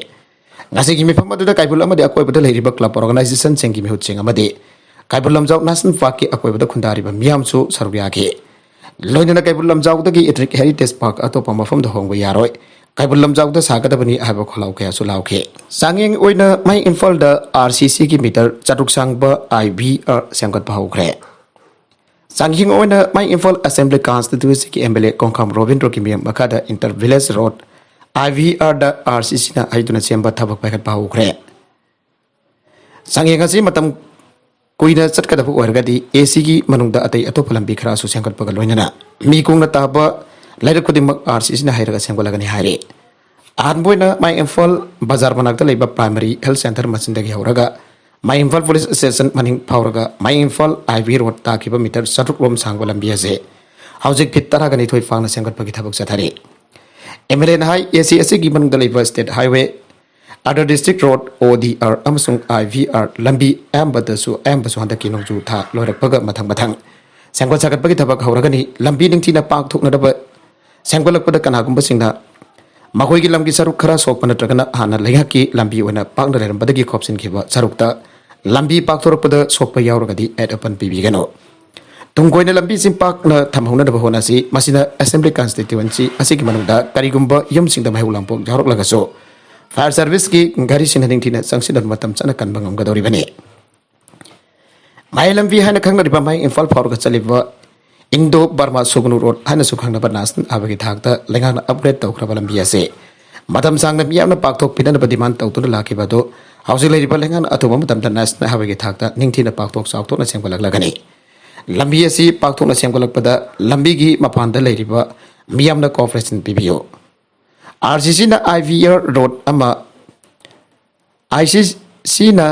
ꯉꯁꯤꯒꯤ ꯃꯤꯐꯝ ꯑꯗꯨꯗ ꯀꯩꯕꯨꯜ ꯑꯃꯗꯤ ꯑꯀꯣꯏꯕꯗ ꯂꯩꯔꯤꯕ club organizationꯁꯤꯡꯒꯤ ꯃꯤꯍꯨꯠꯁꯤꯡ ꯑꯃꯗꯤ ꯀꯩꯕꯨꯜ ꯂꯝꯖꯥꯎ National Parkꯀꯤ ꯑꯀꯣꯏꯕꯗ ꯈꯨꯟꯗꯥꯔꯤꯕ ꯃꯤꯌꯥꯝꯁꯨ ꯁꯔꯨꯛ ꯌꯥꯈꯤ꯫ ꯂꯣꯏꯅꯅ ꯀꯩꯕꯨꯜ ꯂꯝꯖꯥꯎꯗꯒꯤ Ethnic Heritage Park ꯑꯇꯣꯞꯄ ꯃꯐꯝꯗ ꯍꯣꯡꯕ ꯌꯥꯔꯣꯏ, ꯀꯩꯕꯨꯜ ꯂꯝꯖꯥꯎꯗ ꯁꯥꯒꯗꯕꯅꯤ ꯍꯥꯏꯕ ꯈꯣꯜꯂꯥꯎ ꯀꯌꯥꯁꯨ ꯂꯥꯎꯈꯤ꯫ ꯆꯥꯡꯌꯦꯡ ꯑꯣꯏꯅ ꯃꯥꯏ ꯏꯝꯐꯥꯜꯗ R C Cꯒꯤ meter ꯆꯥꯇ꯭ꯔꯨꯛ ꯁꯥꯡꯕ I V R ꯁꯦꯝꯒꯠꯄ ꯍꯧꯈ꯭ꯔꯦ꯫ ꯆꯥꯡꯌꯦꯡ ꯑꯣꯏꯅ ꯃꯥꯏ Imphal Assembly Constituencyꯒꯤ M L A ꯀꯣꯡꯈꯥꯝ ꯔꯣꯕꯤꯟꯗ꯭ꯔꯣꯒꯤ ꯃꯤꯌꯥꯝ ꯃꯈꯥꯗ inter village road ꯑꯥꯏ ꯚꯤ ꯑꯥꯔꯗ ꯑꯥꯔ ꯁꯤ ꯁꯤꯅ ꯍꯩꯗꯨꯅ ꯁꯦꯝꯕ ꯊꯕꯛ ꯄꯥꯏꯈꯠꯄ ꯍꯧꯈ꯭ꯔꯦ꯫ ꯆꯥꯡꯌꯦꯡ ꯑꯁꯤ ꯃꯇꯝ ꯀꯨꯏꯅ ꯆꯠꯀꯗꯕ ꯑꯣꯏꯔꯒꯗꯤ ꯑꯦ ꯁꯤꯒꯤ ꯃꯅꯨꯡꯗ ꯑꯇꯩ ꯑꯇꯣꯞꯄ ꯂꯝꯕꯤ ꯈꯔꯁꯨ ꯁꯦꯝꯒꯠꯄꯒ ꯂꯣꯏꯅꯅ ꯃꯤ ꯀꯨꯡꯅ ꯇꯥꯕ ꯂꯩꯔꯛ ꯈꯨꯗꯤꯡꯃꯛ ꯑꯥꯔ ꯁꯤ ꯁꯤꯅ ꯍꯩꯔꯒ ꯁꯦꯝꯒꯠꯂꯒꯅꯤ ꯍꯥꯏꯔꯤ꯫ ꯑꯍꯥꯟꯕ ꯑꯣꯏꯅ ꯃꯥꯏ ꯏꯝꯐꯥꯜ ꯕꯖꯥꯔ ꯃꯅꯥꯛꯇ ꯂꯩꯕ ꯄ꯭ꯔꯥꯏꯃꯔꯤ ꯍꯦꯜꯊ ꯁꯦꯟꯇꯔ ꯃꯆꯤꯟꯗꯒꯤ ꯍꯧꯔꯒ ꯃꯥꯏ ꯏꯝꯐꯥꯜ ꯄꯨꯂꯤꯁ ꯁ꯭ꯇꯦꯁꯟ ꯃꯅꯤꯡ ꯐꯥꯎꯔꯒ ꯃꯥꯏ ꯏꯝꯐꯥꯜ ꯑꯥꯏ ꯚꯤ ꯔꯣꯗ ꯇꯥꯈꯤꯕ ꯃꯤꯇꯔ ꯆꯥꯇ꯭ꯔꯨꯛ ꯔꯣꯝ ꯁꯥꯡꯕ ꯂꯝꯕꯤ ꯑꯁꯤ ꯍꯧꯖꯤꯛ ꯐꯤꯠ ꯇꯔꯥꯒ ꯅꯤꯊꯣꯏ ꯄꯥꯛꯅ ꯁꯦꯝꯒꯠꯄꯒꯤ ꯊꯕꯛ ꯆꯠꯊꯔꯤ꯫ ꯑꯦꯝ ꯑꯦꯜ ꯑꯦꯅ ꯍꯥꯏ, ꯑꯦ ꯁꯤ ꯑꯁꯤꯒꯤ ꯃꯅꯨꯡꯗ ꯂꯩꯕ state highway, under district road, ꯑꯣ ꯗꯤ ꯑꯥꯔ ꯑꯃꯁꯨꯡ ꯑꯥꯏ ꯚꯤ ꯑꯥꯔ ꯂꯝꯕꯤ ꯑꯌꯥꯝꯕꯗꯁꯨ, ꯑꯌꯥꯝꯕꯁꯨ ꯍꯟꯗꯛꯀꯤ ꯅꯣꯡꯖꯨ ꯊꯥ ꯂꯣꯏꯔꯛꯄꯒ ꯃꯊꯪ ꯃꯊꯪ ꯁꯦꯝꯒꯠ ꯁꯥꯒꯠꯄꯒꯤ ꯊꯕꯛ ꯍꯧꯔꯒꯅꯤ꯫ ꯂꯝꯕꯤ ꯅꯤꯡꯊꯤꯅ ꯄꯥꯛꯊꯣꯛꯅꯅꯕ ꯁꯦꯝꯒꯠꯂꯛꯄꯗ ꯀꯅꯥꯒꯨꯝꯕꯁꯤꯡꯅ ꯃꯈꯣꯏꯒꯤ ꯂꯝꯒꯤ ꯁꯔꯨꯛ ꯈꯔ ꯁꯣꯛꯄ ꯅꯠꯇ꯭ꯔꯒꯅ ꯍꯥꯟꯅ ꯂꯩꯉꯥꯛꯀꯤ ꯂꯝꯕꯤ ꯑꯣꯏꯅ ꯄꯥꯛꯅ ꯂꯩꯔꯝꯕꯗꯒꯤ ꯈꯣꯞꯆꯤꯟꯈꯤꯕ ꯁꯔꯨꯛꯇ ꯂꯝꯕꯤ ꯄꯥꯛꯊꯣꯔꯛꯄꯗ ꯁꯣꯛꯄ ꯌꯥꯎꯔꯒꯗꯤ ꯑꯦꯠ ꯑꯄꯟ ꯄꯤꯕꯤꯒꯅꯨ꯫ ꯇꯨꯡ ꯀꯣꯏꯅ ꯂꯝꯕꯤꯁꯤꯡ ꯄꯥꯛꯅ ꯊꯝꯍꯧꯅꯅꯕ ꯍꯣꯠꯅꯁꯤ꯫ ꯃꯁꯤꯅ ꯑꯦꯁꯦꯝꯕ꯭ꯂꯤ ꯀꯟꯁꯇꯤꯇ꯭ꯌꯨꯑꯦꯟꯁꯤ ꯑꯁꯤꯒꯤ ꯃꯅꯨꯡꯗ ꯀꯔꯤꯒꯨꯝꯕ ꯌꯨꯝꯁꯤꯡꯗ ꯃꯩꯍꯧ ꯂꯥꯡꯄꯣꯛ ꯌꯥꯎꯔꯛꯂꯒꯁꯨ ꯐꯥꯌꯔ ꯁꯔꯚꯤꯁꯀꯤ ꯒꯥꯔꯤꯁꯤꯡꯅ ꯅꯤꯡꯊꯤꯅ ꯆꯪꯁꯤꯟꯅꯕ ꯃꯇꯝ ꯆꯥꯅ ꯀꯟꯕ ꯉꯝꯒꯗꯧꯔꯤꯕꯅꯤ꯫ ꯃꯌꯥꯏ ꯂꯝꯕꯤ ꯍꯥꯏꯅ ꯈꯪꯅꯔꯤꯕ ꯃꯌꯥꯏ ꯏꯝꯐꯥꯜ ꯐꯥꯎꯔꯒ ꯆꯠꯂꯤꯕ ꯏꯟꯗꯣ ꯕꯔꯃꯥ ꯁꯨꯒꯅꯨ ꯔꯣꯗ ꯍꯥꯏꯅꯁꯨ ꯈꯪꯅꯕ ꯅꯦꯁꯅꯦꯜ ꯍꯥꯏꯋꯦꯒꯤ ꯊꯥꯛꯇ ꯂꯩꯉꯥꯛꯅ ꯑꯞꯒ꯭ꯔꯦꯗ ꯇꯧꯈ꯭ꯔꯕ ꯂꯝꯕꯤ ꯑꯁꯤ ꯃꯇꯝ ꯁꯥꯡꯅ ꯃꯤꯌꯥꯝꯅ ꯄꯥꯛꯊꯣꯛꯄꯤꯅꯅꯕ ꯗꯤꯃꯥꯟ ꯇꯧꯗꯨꯅ ꯂꯥꯛꯈꯤꯕ ꯑꯗꯨ ꯍꯧꯖꯤꯛ ꯂꯩꯔꯤꯕ ꯂꯩꯉꯥꯛꯅ ꯑꯊꯨꯕ ꯃꯇꯝꯗ ꯅꯦꯁꯅꯦꯜ ꯍꯥꯏꯋꯦꯒꯤ ꯊꯥꯛꯇ ꯅꯤꯡꯊꯤꯅ ꯄꯥꯛꯊꯣꯛ ꯆꯥꯎꯊꯣꯛꯅ ꯁꯦꯝꯒꯠꯂꯛꯂꯒꯅꯤ꯫ ꯂꯝꯕꯤ ꯑꯁꯤ ꯄꯥꯛꯊꯣꯛꯅ ꯁꯦꯝꯒꯠꯂꯛꯄꯗ ꯂꯝꯕꯤꯒꯤ ꯃꯄꯥꯟꯗ ꯂꯩꯔꯤꯕ ꯃꯤꯌꯥꯝꯅ ꯀꯣꯑꯣꯄꯔꯦꯁꯟ ꯄꯤꯕꯤꯌꯨ꯫ ꯑꯥꯔ ꯁꯤ ꯁꯤꯅ ꯑꯥꯏ ꯚꯤ ꯑꯥꯔ ꯔꯣꯗ ꯑꯃ, ꯑꯥꯏ ꯁꯤ ꯁꯤꯅ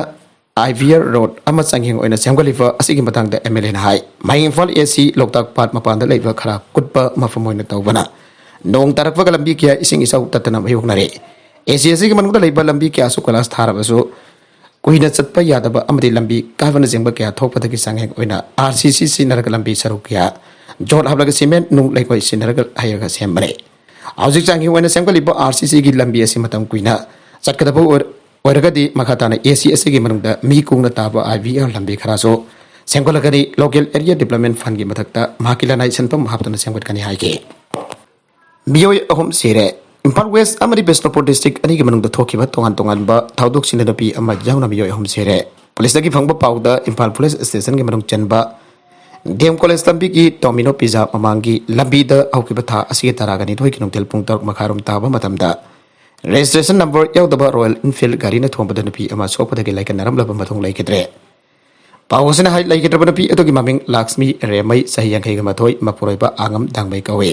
ꯑꯥꯏ ꯚꯤ ꯑꯥꯔ ꯔꯣꯗ ꯑꯃ ꯆꯥꯡꯌꯦꯡ ꯑꯣꯏꯅ ꯁꯦꯝꯒꯠꯂꯤꯕ ꯑꯁꯤꯒꯤ ꯃꯇꯥꯡꯗ ꯑꯦꯝ ꯑꯦꯜ ꯑꯦꯅ ꯍꯥꯏ, ꯃꯌꯥꯏ ꯏꯝꯐꯥꯜ ꯑꯦ ꯁꯤ ꯂꯣꯛꯇꯥꯛ ꯄꯥꯠ ꯃꯄꯥꯟꯗ ꯂꯩꯕ ꯈꯔ ꯀꯨꯠꯄ ꯃꯐꯝ ꯑꯣꯏꯅ ꯇꯧꯕꯅ ꯅꯣꯡ ꯇꯥꯔꯛꯄꯒ ꯂꯝꯕꯤ ꯀꯌꯥ ꯏꯁꯤꯡ ꯏꯆꯥꯎ ꯇꯠꯇꯅ ꯃꯥꯌꯣꯛꯅꯔꯦ꯫ ꯑꯦ ꯁꯤ ꯑꯁꯤꯒꯤ ꯃꯅꯨꯡꯗ ꯂꯩꯕ ꯂꯝꯕꯤ ꯀꯌꯥꯁꯨ ꯀꯣꯏꯂꯥꯁ ꯊꯥꯔꯕꯁꯨ ꯀꯨꯏꯅ ꯆꯠꯄ ꯌꯥꯗꯕ ꯑꯃꯗꯤ ꯂꯝꯕꯤ ꯀꯥꯏꯕꯅꯆꯤꯡꯕ ꯀꯌꯥ ꯊꯣꯛꯄꯗꯒꯤ ꯆꯥꯡꯌꯦꯡ ꯑꯣꯏꯅ ꯑꯥꯔ ꯁꯤ ꯁꯤ ꯁꯤꯖꯤꯟꯅꯔꯒ ꯂꯝꯕꯤ ꯁꯔꯨꯛ ꯀꯌꯥ ꯖꯣꯠ ꯍꯥꯞꯂꯒ ꯁꯤꯃꯦꯟ ꯅꯨꯡ ꯂꯩꯉꯣꯏ ꯁꯤꯖꯤꯟꯅꯔꯒ ꯍꯩꯔꯒ ꯁꯦꯝꯕꯅꯤ꯫ ꯍꯧꯖꯤꯛ ꯆꯥꯡꯌꯦꯡ ꯑꯣꯏꯅ ꯁꯦꯝꯒꯠꯂꯤꯕ ꯑꯥꯔ ꯁꯤ ꯁꯤꯒꯤ ꯂꯝꯕꯤ ꯑꯁꯤ ꯃꯇꯝ ꯀꯨꯏꯅ ꯆꯠꯀꯗꯕ ꯑꯣꯏꯔ-, ꯑꯣꯏꯔꯒꯗꯤ ꯃꯈꯥ ꯇꯥꯅ ꯑꯦ ꯁꯤ ꯑꯁꯤꯒꯤ ꯃꯅꯨꯡꯗ ꯃꯤ ꯀꯨꯡꯅ ꯇꯥꯕ ꯑꯥꯏ ꯚꯤ ꯑꯥꯔ ꯂꯝꯕꯤ ꯈꯔꯁꯨ ꯁꯦꯝꯒꯠꯂꯒꯅꯤ꯫ ꯂꯣꯀꯦꯜ ꯑꯦꯔꯤꯌꯥ ꯗꯤꯕ꯭ꯂꯞꯃꯦꯟ ꯐꯟꯒꯤ ꯃꯊꯛꯇ ꯃꯍꯥꯛꯀꯤ ꯂꯅꯥꯏ ꯁꯦꯟꯐꯝ ꯍꯥꯞꯇꯨꯅ ꯁꯦꯝꯒꯠꯀꯅꯤ ꯍꯥꯏꯈꯤ꯫ ꯃꯤꯑꯣꯏ ꯑꯍꯨꯝ ꯁꯤꯔꯦ꯫ ꯏꯝꯐꯥꯜ ꯋꯦꯁ ꯑꯃꯗꯤ ꯕꯤꯁꯅꯨꯄꯨꯔ ꯗꯤꯁꯇ꯭ꯔꯤꯛ ꯑꯅꯤꯒꯤ ꯃꯅꯨꯡꯗ ꯊꯣꯛꯈꯤꯕ ꯇꯣꯉꯥꯟ ꯇꯣꯉꯥꯟꯕ ꯊꯧꯗꯣꯛꯁꯤꯡꯗ ꯅꯨꯄꯤ ꯑꯃ ꯌꯥꯎꯅ ꯃꯤꯑꯣꯏ ꯑꯍꯨꯝ ꯁꯤꯔꯦ꯫ ꯄꯨꯂꯤꯁꯇꯒꯤ ꯐꯪꯕ ꯄꯥꯎꯗ ꯏꯝꯐꯥꯜ ꯄꯨꯂꯤꯁ ꯁ꯭ꯇꯦꯁꯟꯒꯤ ꯃꯅꯨꯡ ꯆꯟꯕ ꯗꯤ ꯑꯦꯝ ꯀꯣꯂꯦꯖ ꯂꯝꯕꯤꯒꯤ ꯇꯣꯃꯤꯅꯣ ꯄꯤꯖꯥ ꯃꯃꯥꯡꯒꯤ ꯂꯝꯕꯤꯗ ꯍꯧꯈꯤꯕ ꯊꯥ ꯑꯁꯤꯒꯤ ꯇꯔꯥꯒ ꯅꯤꯊꯣꯏꯒꯤ ꯅꯨꯡꯊꯤꯜ ꯄꯨꯡ ꯇꯔꯨꯛ ꯃꯈꯥꯏꯔꯣꯝ ꯇꯥꯕ ꯃꯇꯝꯗ registration number ꯌꯥꯎꯗꯕ Royal Enfield ꯒꯥꯔꯤꯅ ꯊꯣꯝꯕꯗ ꯅꯨꯄꯤ ꯑꯃ ꯁꯣꯛꯄꯗꯒꯤ ꯂꯥꯏꯀꯠꯅꯔꯝꯂꯕ ꯃꯇꯨꯡ ꯂꯩꯈꯤꯗ꯭ꯔꯦ꯫ ꯄꯥꯎ ꯑꯁꯤꯅ ꯍꯥꯏ, ꯂꯩꯈꯤꯗ꯭ꯔꯕ ꯅꯨꯄꯤ ꯑꯗꯨꯒꯤ ꯃꯃꯤꯡ ꯂꯥꯛꯁꯃꯤ ꯔꯦꯃꯩ, ꯆꯍꯤ ꯌꯥꯡꯈꯩꯒ ꯃꯥꯊꯣꯏ, ꯃꯄꯨꯔꯣꯏꯕ ꯑꯥꯉꯝ ꯗꯥꯡꯃꯩ ꯀꯧꯏ꯫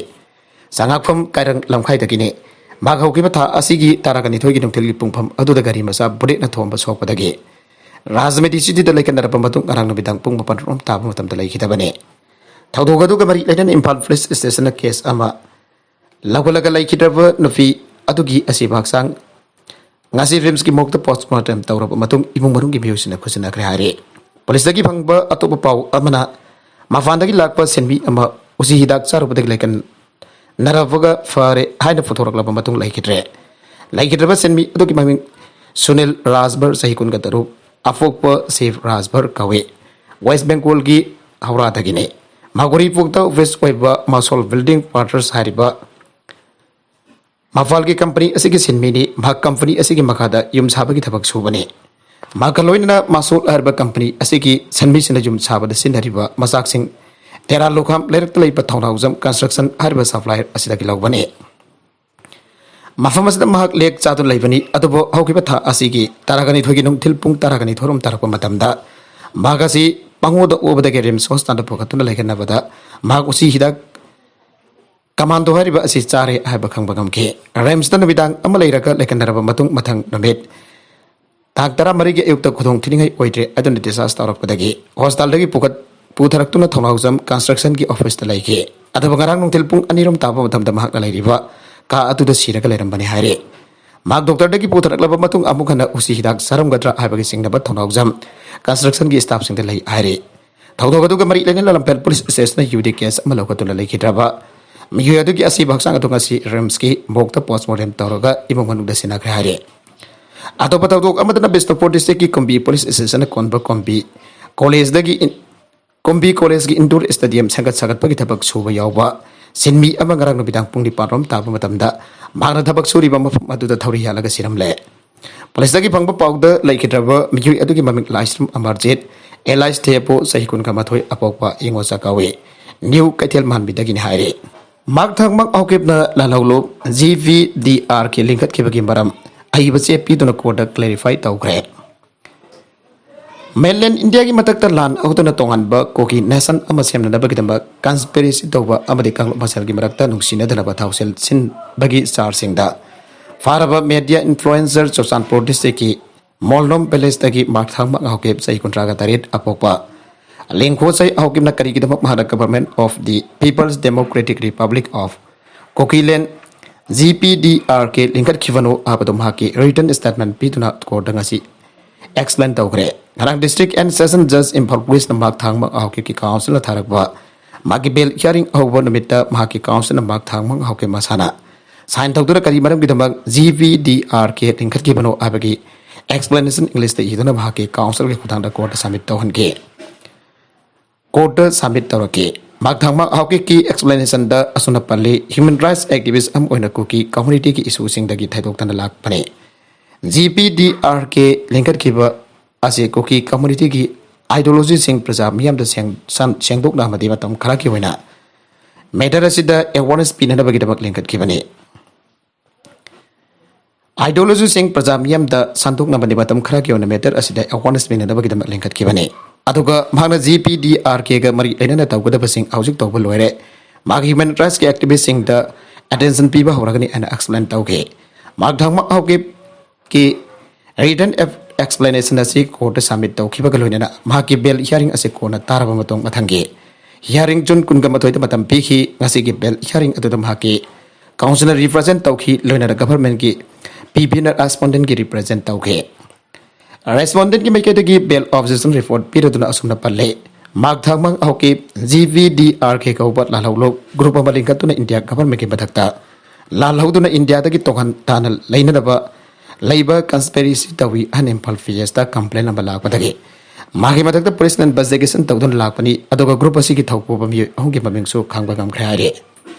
ꯆꯉꯥꯛꯐꯝ ꯀꯥꯏꯔꯪ ꯂꯝꯈꯥꯏꯗꯒꯤꯅꯤ꯫ ꯃꯍꯥꯛ ꯍꯧꯈꯤꯕ ꯊꯥ ꯑꯁꯤꯒꯤ ꯇꯔꯥꯒ ꯅꯤꯊꯣꯏꯒꯤ ꯅꯨꯡꯊꯤꯜꯒꯤ ꯄꯨꯡꯐꯝ ꯑꯗꯨꯗ ꯒꯥꯔꯤ ꯃꯆꯥ bullet ꯅ ꯊꯣꯝꯕ ꯁꯣꯛꯄꯗꯒꯤ ꯔꯥꯖꯃꯦꯗꯤ ꯁꯤꯇꯤꯗ ꯂꯩꯈꯠꯅꯔꯕ ꯃꯇꯨꯡ ꯉꯔꯥꯡ ꯅꯨꯃꯤꯗꯥꯡ ꯄꯨꯡ ꯃꯥꯄꯟ ꯔꯣꯝ ꯇꯥꯕ ꯃꯇꯝꯗ ꯂꯩꯈꯤꯗꯕꯅꯤ꯫ ꯊꯧꯗꯣꯛ ꯑꯗꯨꯒ ꯃꯔꯤ ꯂꯩꯅꯅ ꯏꯝꯐꯥꯜ ꯄꯨꯂꯤꯁ ꯁ꯭ꯇꯦꯁꯟꯅ ꯀꯦꯁ ꯑꯃ ꯂꯧꯈꯠꯂꯒ ꯂꯩꯈꯤꯗ꯭ꯔꯕ ꯅꯨꯄꯤ ꯑꯗꯨꯒꯤ ꯑꯁꯤꯕ ꯍꯛꯆꯥꯡ ꯉꯁꯤ ꯔꯤꯝꯁꯀꯤ ꯃꯣꯔꯒꯇ ꯄꯣꯁꯃꯣꯔꯇꯦꯝ ꯇꯧꯔꯕ ꯃꯇꯨꯡ ꯏꯃꯨꯡ ꯃꯅꯨꯡꯒꯤ ꯃꯤꯑꯣꯏꯁꯤꯡꯅ ꯈꯨꯠꯁꯤꯟꯅꯈ꯭ꯔꯦ ꯍꯥꯏꯔꯤ꯫ ꯄꯨꯂꯤꯁꯇꯒꯤ ꯐꯪꯕ ꯑꯇꯣꯞꯄ ꯄꯥꯎ ꯑꯃꯅ ꯃꯄꯥꯟꯗꯒꯤ ꯂꯥꯛꯄ ꯁꯤꯟꯃꯤ ꯑꯃ ꯎꯆꯤ ꯍꯤꯗꯥꯛ ꯆꯥꯔꯨꯕꯗꯒꯤ ꯂꯥꯏꯀꯠꯅꯔꯕꯒ ꯐꯔꯦ ꯍꯥꯏꯅ ꯄꯨꯊꯣꯔꯛꯂꯕ ꯃꯇꯨꯡ ꯂꯩꯈꯤꯗ꯭ꯔꯦ꯫ ꯂꯩꯈꯤꯗ꯭ꯔꯕ ꯁꯤꯟꯃꯤ ꯑꯗꯨꯒꯤ ꯃꯃꯤꯡ ꯁꯨꯅꯤꯜ ꯔꯥꯖꯚꯔ, ꯆꯍꯤ ꯀꯨꯟꯒ ꯇꯔꯨꯛ, ꯑꯄꯣꯛꯄ ꯁꯤꯚ ꯔꯥꯖꯚꯔ ꯀꯧꯏ꯫ ꯋꯦꯁ ꯕꯦꯡꯒꯣꯜꯒꯤ ꯍꯧꯔꯥꯗꯒꯤꯅꯤ꯫ ꯃꯥꯒꯣꯔꯤꯄꯨꯛꯇ ꯑꯣꯐꯤꯁ ꯑꯣꯏꯕ ꯃꯥꯁꯣꯜ ꯕꯤꯜꯗꯤꯡ ꯄꯥꯔꯇꯔꯁ ꯍꯥꯏꯔꯤꯕ ꯃꯄꯥꯜꯒꯤ ꯀꯝꯄꯅꯤ ꯑꯁꯤꯒꯤ ꯁꯤꯟꯃꯤꯅꯤ꯫ ꯃꯍꯥꯛ ꯀꯝꯄꯅꯤ ꯑꯁꯤꯒꯤ ꯃꯈꯥꯗ ꯌꯨꯝ ꯁꯥꯕꯒꯤ ꯊꯕꯛ ꯁꯨꯕꯅꯤ꯫ ꯃꯍꯥꯛꯀ ꯂꯣꯏꯅꯅ ꯃꯥꯁꯣꯜ ꯍꯥꯏꯔꯤꯕ ꯀꯝꯄꯅꯤ ꯑꯁꯤꯒꯤ ꯁꯤꯟꯃꯤꯁꯤꯡꯅ ꯌꯨꯝ ꯁꯥꯕꯗ ꯁꯤꯖꯤꯟꯅꯔꯤꯕ ꯃꯆꯥꯛꯁꯤꯡ ꯇꯦꯔꯥ ꯂꯨꯈꯥꯝ ꯂꯩꯔꯛꯇ ꯂꯩꯕ ꯊꯧꯅꯥꯎꯖꯝ ꯀꯟꯁꯇ꯭ꯔꯛꯁꯟ ꯍꯥꯏꯔꯤꯕ ꯁꯄ꯭ꯂꯥꯏꯌꯔ ꯑꯁꯤꯗꯒꯤ ꯂꯧꯕꯅꯤ꯫ ꯃꯐꯝ ꯑꯁꯤꯗ ꯃꯍꯥꯛ ꯂꯦꯛ ꯆꯥꯗꯨꯅ ꯂꯩꯕꯅꯤ꯫ ꯑꯗꯨꯕꯨ ꯍꯧꯈꯤꯕ ꯊꯥ ꯑꯁꯤꯒꯤ ꯇꯔꯥꯒ ꯅꯤꯊꯣꯏꯒꯤ ꯅꯨꯡꯊꯤꯜ ꯄꯨꯡ ꯇꯔꯥꯒ ꯅꯤꯊꯣꯏ ꯔꯣꯝ ꯇꯥꯔꯛꯄ ꯃꯇꯝꯗ ꯃꯍꯥꯛ ꯑꯁꯤ ꯄꯪꯑꯣꯗ ꯑꯣꯕꯗꯒꯤ ꯔꯤꯝꯁ ꯍꯣꯁꯄꯤꯇꯥꯜꯗ ꯄꯨꯈꯠꯇꯨꯅ ꯂꯩꯈꯠꯅꯕꯗ ꯃꯍꯥꯛ ꯎꯆꯤ ꯍꯤꯗꯥꯛ ꯀꯃꯥꯟꯗꯣ ꯍꯥꯏꯔꯤꯕ ꯑꯁꯤ ꯆꯥꯔꯦ ꯍꯥꯏꯕ ꯈꯪꯕ ꯉꯝꯈꯤ꯫ ꯔꯤꯝꯁꯇ ꯅꯨꯃꯤꯗꯥꯡ ꯑꯃ ꯂꯩꯔꯒ ꯂꯩꯈꯠꯅꯔꯕ ꯃꯇꯨꯡ ꯃꯊꯪ ꯅꯨꯃꯤꯠ ꯇꯥꯡ ꯇꯔꯥꯃꯔꯤꯒꯤ ꯑꯌꯨꯛꯇ ꯈꯨꯗꯣꯡ ꯊꯤꯅꯤꯡꯉꯥꯏ ꯑꯣꯏꯗ꯭ꯔꯦ꯫ ꯑꯗꯨꯅ discharge ꯇꯧꯔꯛꯄꯗꯒꯤ ꯍꯣꯁꯄꯤꯇꯥꯜꯗꯒꯤ ꯄꯨꯈꯠ-, ꯄꯨꯊꯔꯛꯇꯨꯅ ꯊꯧꯅꯥꯎꯖꯝ ꯀꯟꯁꯇ꯭ꯔꯛꯁꯟꯒꯤ ꯑꯣꯐꯤꯁꯇ ꯂꯩꯈꯤ꯫ ꯑꯗꯨꯕꯨ ꯉꯔꯥꯡ ꯅꯨꯡꯊꯤꯜ ꯄꯨꯡ ꯑꯅꯤ ꯔꯣꯝ ꯇꯥꯕ ꯃꯇꯝꯗ ꯃꯍꯥꯛꯅ ꯂꯩꯔꯤꯕ ꯀꯥ ꯑꯗꯨꯗ ꯁꯤꯔꯒ ꯂꯩꯔꯝꯕꯅꯤ ꯍꯥꯏꯔꯤ꯫ ꯃꯍꯥꯛ ꯗꯣꯛꯇꯔꯗꯒꯤ ꯄꯨꯊꯔꯛꯂꯕ ꯃꯇꯨꯡ ꯑꯃꯨꯛ ꯍꯟꯅ ꯎꯆꯤ ꯍꯤꯗꯥꯛ ꯆꯥꯔꯝꯒꯗ꯭ꯔꯥ ꯍꯥꯏꯕꯒꯤ ꯆꯤꯡꯅꯕ ꯊꯧꯅꯥꯎꯖꯝ ꯀꯟꯁꯇ꯭ꯔꯛꯁꯟꯒꯤ ꯁ꯭ꯇꯥꯐꯁꯤꯡꯗ ꯂꯩ ꯍꯥꯏꯔꯤ꯫ ꯊꯧꯗꯣꯛ ꯑꯗꯨꯒ ꯃꯔꯤ ꯂꯩꯅꯅ ꯂꯝꯐꯦꯜ ꯄꯨꯂꯤꯁ ꯁ꯭ꯇꯦꯁꯟꯅ ꯌꯨ ꯗꯤ ꯀꯦꯁ ꯑꯃ ꯂꯧꯈꯠꯇꯨꯅ ꯂꯩꯈꯤꯗ꯭ꯔꯕ ꯃꯤꯑꯣꯏ ꯑꯗꯨꯒꯤ ꯑꯁꯤꯕ ꯍꯛꯆꯥꯡ ꯑꯗꯨ ꯉꯁꯤ ꯔꯤꯝꯁꯀꯤ ꯃꯣꯔꯒꯇ ꯄꯣꯁꯃꯣꯔꯇꯦꯝ ꯇꯧꯔꯒ ꯏꯃꯨꯡ ꯃꯅꯨꯡꯗ ꯁꯤꯟꯅꯈ꯭ꯔꯦ ꯍꯥꯏꯔꯤ꯫ ꯑꯇꯣꯞꯄ ꯊꯧꯗꯣꯛ ꯑꯃꯗꯅ ꯕꯤꯁꯅꯨꯄꯨꯔ ꯗꯤꯁꯇ꯭ꯔꯤꯛꯀꯤ ꯀꯨꯝꯕꯤ ꯄꯨꯂꯤꯁ ꯁ꯭ꯇꯦꯁꯟꯅ ꯀꯣꯟꯕ ꯀꯨꯝꯕꯤ ꯀꯣꯂꯦꯖꯇꯒꯤ ꯏꯟ-, ꯀꯨꯝꯕꯤ ꯀꯣꯂꯦꯖꯀꯤ ꯏꯟꯗꯣꯔ ꯁ꯭ꯇꯦꯗꯤꯌꯝ ꯁꯦꯝꯒꯠ ꯁꯥꯒꯠꯄꯒꯤ ꯊꯕꯛ ꯁꯨꯕ ꯌꯥꯎꯕ ꯁꯤꯟꯃꯤ ꯑꯃ ꯉꯔꯥꯡ ꯅꯨꯃꯤꯗꯥꯡ ꯄꯨꯡ ꯅꯤꯄꯥꯟ ꯔꯣꯝ ꯇꯥꯕ ꯃꯇꯝꯗ ꯃꯍꯥꯛꯅ ꯊꯕꯛ ꯁꯨꯔꯤꯕ ꯃꯐꯝ ꯑꯗꯨꯗ ꯊꯧꯔꯤ ꯌꯥꯜꯂꯒ ꯁꯤꯔꯝꯂꯦ꯫ ꯄꯨꯂꯤꯁꯇꯒꯤ ꯐꯪꯕ ꯄꯥꯎꯗ ꯂꯩꯈꯤꯗ꯭ꯔꯕ ꯃꯤꯑꯣꯏ ꯑꯗꯨꯒꯤ ꯃꯃꯤꯡ ꯂꯥꯏꯁ꯭ꯔꯝ ꯑꯃꯔꯖꯤꯠ, ꯑꯦꯂꯥꯏꯁ ꯊꯦꯄꯣ, ꯆꯍꯤ ꯀꯨꯟꯒ ꯃꯥꯊꯣꯏ ꯑꯄꯣꯛꯄ, ꯏꯉꯣꯆꯥ ꯀꯧꯏ꯫ ꯅ꯭ꯌꯨ ꯀꯩꯊꯦꯜ ꯃꯥꯟꯕꯤꯗꯒꯤꯅꯤ ꯍꯥꯏꯔꯤ꯫ ꯃꯥꯛ ꯊꯥꯡꯃꯥꯡ ꯍꯥꯎꯀꯤꯞꯅ ꯂꯥꯜꯍꯧꯂꯨꯞ ꯖꯤ ꯚꯤ ꯗꯤ ꯑꯥꯔ ꯀꯦ ꯂꯤꯡꯈꯠꯈꯤꯕꯒꯤ ꯃꯔꯝ ꯑꯏꯕ ꯆꯦ ꯄꯤꯗꯨꯅ ꯀꯣꯔꯠꯇ ꯀ꯭ꯂꯦꯔꯤꯐꯥꯏ ꯇꯧꯈ꯭ꯔꯦ꯫ ꯃꯦꯟꯂꯦꯟ ꯏꯟꯗꯤꯌꯥꯒꯤ ꯃꯊꯛꯇ ꯂꯥꯟ ꯍꯧꯗꯨꯅ ꯇꯣꯉꯥꯟꯕ ꯀꯨꯀꯤ ꯅꯦꯁꯟ ꯑꯃ ꯁꯦꯝꯅꯅꯕꯒꯤꯗꯃꯛ ꯀꯟꯁꯄꯤꯔꯦꯁꯤ ꯇꯧꯕ ꯑꯃꯗꯤ ꯀꯥꯡꯂꯨꯞ ꯃꯁꯦꯜꯒꯤ ꯃꯔꯛꯇ ꯅꯨꯡꯁꯤꯅꯗꯅꯕ ꯊꯧꯁꯤꯜ ꯁꯤꯟꯕꯒꯤ ꯆꯥꯔꯖꯁꯤꯡꯗ ꯐꯥꯔꯕ ꯃꯦꯗꯤꯌꯥ ꯏꯟꯐ꯭ꯂꯨꯑꯦꯟꯁꯔ ꯆꯨꯔꯆꯥꯟꯄꯨꯔ ꯗꯤꯁꯇ꯭ꯔꯤꯛꯀꯤ ꯃꯣꯜꯅꯣꯝ ꯚꯤꯂꯦꯖꯇꯒꯤ ꯃꯥꯛ ꯊꯥꯡꯃꯥꯡ ꯍꯥꯎꯀꯤꯞ, ꯆꯍꯤ ꯀꯨꯟꯊ꯭ꯔꯥꯒ ꯇꯔꯦꯠ ꯑꯄꯣꯛꯄ ꯂꯤꯡꯈꯣ ꯆꯩ ꯍꯥꯎꯀꯤꯞꯅ ꯀꯔꯤꯒꯤꯗꯃꯛ ꯃꯍꯥꯛꯅ Government of the People's Democratic Republic of Kukiland, G P D R K, ꯂꯤꯡꯈꯠꯈꯤꯕꯅꯣ ꯍꯥꯏꯕꯗꯨ ꯃꯍꯥꯛꯀꯤ ꯔꯤꯇꯟ ꯁ꯭ꯇꯦꯠꯃꯦꯟ ꯄꯤꯗꯨꯅ ꯀꯣꯔꯠꯇ ꯉꯁꯤ ꯑꯦꯛꯁꯄ꯭ꯂꯦꯟ ꯇꯧꯈ꯭ꯔꯦ꯫ ꯉꯔꯥꯡ ꯗꯤꯁꯇ꯭ꯔꯤꯛ ꯑꯦꯟ ꯁꯦꯁꯟ ꯖꯖ ꯏꯝꯐꯥꯜ ꯋꯦꯁꯅ ꯃꯥꯛ ꯊꯥꯡꯃꯥꯡ ꯍꯥꯎꯀꯤꯞꯀꯤ ꯀꯥꯎꯟꯁꯤꯜꯅ ꯊꯥꯔꯛꯄ ꯃꯥꯒꯤ ꯕꯦꯜ ꯍꯤꯌꯥꯔꯤꯡ ꯑꯍꯧꯕ ꯅꯨꯃꯤꯠꯇ ꯃꯍꯥꯛꯀꯤ ꯀꯥꯎꯟꯁꯤꯜꯅ ꯃꯥꯛ ꯊꯥꯡꯃꯥꯡ ꯍꯥꯎꯀꯤꯞ ꯃꯁꯥꯅ ꯁꯥꯏꯟ ꯇꯧꯗꯨꯅ ꯀꯔꯤ ꯃꯔꯝꯒꯤꯗꯃꯛ ꯖꯤ ꯚꯤ ꯗꯤ ꯑꯥꯔ ꯀꯦ ꯂꯤꯡꯈꯠꯈꯤꯕꯅꯣ ꯍꯥꯏꯕꯒꯤ ꯑꯦꯛꯁꯄ꯭ꯂꯦꯅꯦꯁꯟ ꯏꯪꯂꯤꯁꯇ ꯏꯗꯨꯅ ꯃꯍꯥꯛꯀꯤ ꯀꯥꯎꯟꯁꯤꯜꯒꯤ ꯈꯨꯠꯊꯥꯡꯗ ꯀꯣꯔꯠꯇ ꯁꯕꯃꯤꯠ ꯇꯧꯍꯟꯈꯤ꯫ ꯀꯣꯔꯠꯇ ꯁꯕꯃꯤꯠ ꯇꯧꯔꯛꯈꯤ꯫ ꯃꯥꯛ ꯊꯥꯡꯃꯥꯡ ꯍꯥꯎꯀꯤꯞꯀꯤ ꯑꯦꯛꯁꯄ꯭ꯂꯦꯅꯦꯁꯟꯗ ꯑꯁꯨꯝꯅ ꯄꯜꯂꯤ: ꯍ꯭ꯌꯨꯃꯦꯟ ꯔꯥꯏꯠꯁ ꯑꯦꯛꯇꯤꯚꯤꯁ꯭ꯠ ꯑꯃ ꯑꯣꯏꯅ ꯀꯨꯀꯤ ꯀꯝꯃ꯭ꯌꯨꯅꯤꯇꯤꯒꯤ ꯏꯁꯨꯁꯤꯡꯗꯒꯤ ꯊꯩꯗꯣꯛꯇꯅ ꯂꯥꯛꯄꯅꯤ꯫ ꯖꯤ ꯄꯤ ꯗꯤ ꯑꯥꯔ ꯀꯦ ꯂꯤꯡꯈꯠꯈꯤꯕ ꯑꯁꯤ ꯀꯨꯀꯤ ꯀꯝꯃ꯭ꯌꯨꯅꯤꯇꯤꯒꯤ ꯑꯥꯏꯗꯤꯌꯣꯂꯣꯖꯤꯁꯤꯡ ꯄ꯭ꯔꯖꯥ ꯃꯤꯌꯥꯝꯗ ꯁꯦꯡ-, ꯁꯟ-, ꯁꯦꯡꯗꯣꯛꯅ ꯑꯃꯗꯤ ꯃꯇꯝ ꯈꯔꯒꯤ ꯑꯣꯏꯅ ꯃꯦꯇꯔ ꯑꯁꯤꯗ ꯑꯦꯋꯥꯔꯅꯦꯁ ꯄꯤꯅꯅꯕꯒꯤꯗꯃꯛ ꯂꯤꯡꯈꯠꯈꯤꯕꯅꯤ꯫ ꯑꯥꯏꯗꯤꯌꯣꯂꯣꯖꯤꯁꯤꯡ ꯄ꯭ꯔꯖꯥ ꯃꯤꯌꯥꯝꯗ ꯁꯟꯗꯣꯛꯅꯕꯗꯤ ꯃꯇꯝ ꯈꯔꯒꯤ ꯑꯣꯏꯅ ꯃꯦꯇꯔ ꯑꯁꯤꯗ ꯑꯦꯋꯥꯔꯅꯦꯁ ꯄꯤꯅꯅꯕꯒꯤꯗꯃꯛ ꯂꯤꯡꯈꯠꯈꯤꯕꯅꯤ꯫ ꯑꯗꯨꯒ ꯃꯍꯥꯛꯅ ꯖꯤ ꯄꯤ ꯗꯤ ꯑꯥꯔ ꯀꯦꯒ ꯃꯔꯤ ꯂꯩꯅꯅ ꯇꯧꯒꯗꯕꯁꯤꯡ ꯍꯧꯖꯤꯛ ꯇꯧꯕ ꯂꯣꯏꯔꯦ, ꯃꯥꯒꯤ ꯍ꯭ꯌꯨꯃꯦꯟ ꯔꯥꯏꯠꯁꯀꯤ ꯑꯦꯛꯇꯤꯚꯤꯁ꯭ꯠꯁꯤꯡꯗ ꯑꯦꯇꯦꯟꯁꯟ ꯄꯤꯕ ꯍꯧꯔꯒꯅꯤ ꯍꯥꯏꯅ ꯑꯦꯛꯁꯄ꯭ꯂꯦꯟ ꯇꯧꯈꯤ꯫ ꯃꯥꯛ ꯊꯥꯡꯃꯥꯡ ꯍꯥꯎꯀꯤꯞꯀꯤ ꯔꯤꯇꯟ ꯑꯦꯛꯁꯄ꯭ꯂꯦꯅꯦꯁꯟ ꯑꯁꯤ ꯀꯣꯔꯠꯇ ꯁꯕꯃꯤꯠ ꯇꯧꯈꯤꯕꯒ ꯂꯣꯏꯅꯅ ꯃꯍꯥꯛꯀꯤ ꯕꯦꯜ ꯍꯤꯌꯥꯔꯤꯡ ꯑꯁꯤ ꯀꯣꯟꯅ ꯇꯥꯔꯕ ꯃꯇꯨꯡ ꯃꯊꯪꯒꯤ ꯍꯤꯌꯥꯔꯤꯡ ꯖꯨꯟ ꯀꯨꯟꯒ ꯃꯥꯊꯣꯏꯗ ꯃꯇꯝ ꯄꯤꯈꯤ꯫ ꯉꯁꯤꯒꯤ ꯕꯦꯜ ꯍꯤꯌꯥꯔꯤꯡ ꯑꯗꯨꯗ ꯃꯍꯥꯛꯀꯤ ꯀꯥꯎꯟꯁꯤꯜꯅ ꯔꯤꯄ꯭ꯔꯖꯦꯟ ꯇꯧꯈꯤ, ꯂꯣꯏꯅꯅ ꯒꯚꯔꯟꯃꯦꯟꯠꯀꯤ ꯄꯤ ꯚꯤꯅ ꯔꯦꯁꯄꯣꯟꯗꯦꯟꯠꯀꯤ ꯔꯤꯄ꯭ꯔꯖꯦꯟ ꯇꯧꯈꯤ꯫ ꯔꯦꯁꯄꯣꯟꯗꯦꯟꯠꯀꯤ ꯃꯥꯏꯀꯩꯗꯒꯤ ꯕꯦꯜ ꯑꯣꯕꯖꯦꯛꯁꯟ ꯔꯤꯄꯣꯔꯠ ꯄꯤꯔꯗꯨꯅ ꯑꯁꯨꯝꯅ ꯄꯜꯂꯤ: ꯃꯥꯛ ꯊꯥꯡꯃꯥꯡ ꯍꯥꯎꯀꯤꯞ, ꯖꯤ ꯚꯤ ꯗꯤ ꯑꯥꯔ ꯀꯦ ꯀꯧꯕ ꯂꯥꯜꯍꯧꯂꯨꯞ ꯒ꯭ꯔꯨꯞ ꯑꯃ ꯂꯤꯡꯈꯠꯇꯨꯅ ꯏꯟꯗꯤꯌꯥ ꯒꯚꯔꯟꯃꯦꯟꯠꯀꯤ ꯃꯊꯛꯇ ꯂꯥꯜꯍꯧꯗꯨꯅ ꯏꯟꯗꯤꯌꯥꯗꯒꯤ ꯇꯣꯉꯥꯟ ꯇꯥꯅ ꯂꯩꯅꯅꯕ ꯂꯩꯕ ꯀꯟꯁꯄꯤꯔꯦꯁꯤ ꯇꯧꯏ ꯍꯥꯏꯅ ꯏꯝꯐꯥꯜ ꯄꯤ ꯑꯦꯁꯇ ꯀꯝꯄ꯭ꯂꯦꯟ ꯑꯃ ꯂꯥꯛꯄꯗꯒꯤ ꯃꯥꯒꯤ ꯃꯊꯛꯇ ꯄꯨꯂꯤꯁꯅ ꯏꯟꯚꯦꯁꯇꯤꯒꯦꯁꯟ ꯇꯧꯗꯨꯅ ꯂꯥꯛꯄꯅꯤ꯫ ꯑꯗꯨꯒ ꯒ꯭ꯔꯨꯞ ꯑꯁꯤꯒꯤ ꯊꯧꯄꯨꯕ ꯃꯤꯑꯣꯏ ꯑꯍꯨꯝꯒꯤ ꯃꯃꯤꯡꯁꯨ ꯈꯪꯕ ꯉꯝꯈ꯭ꯔꯦ ꯍꯥꯏꯔꯤ꯫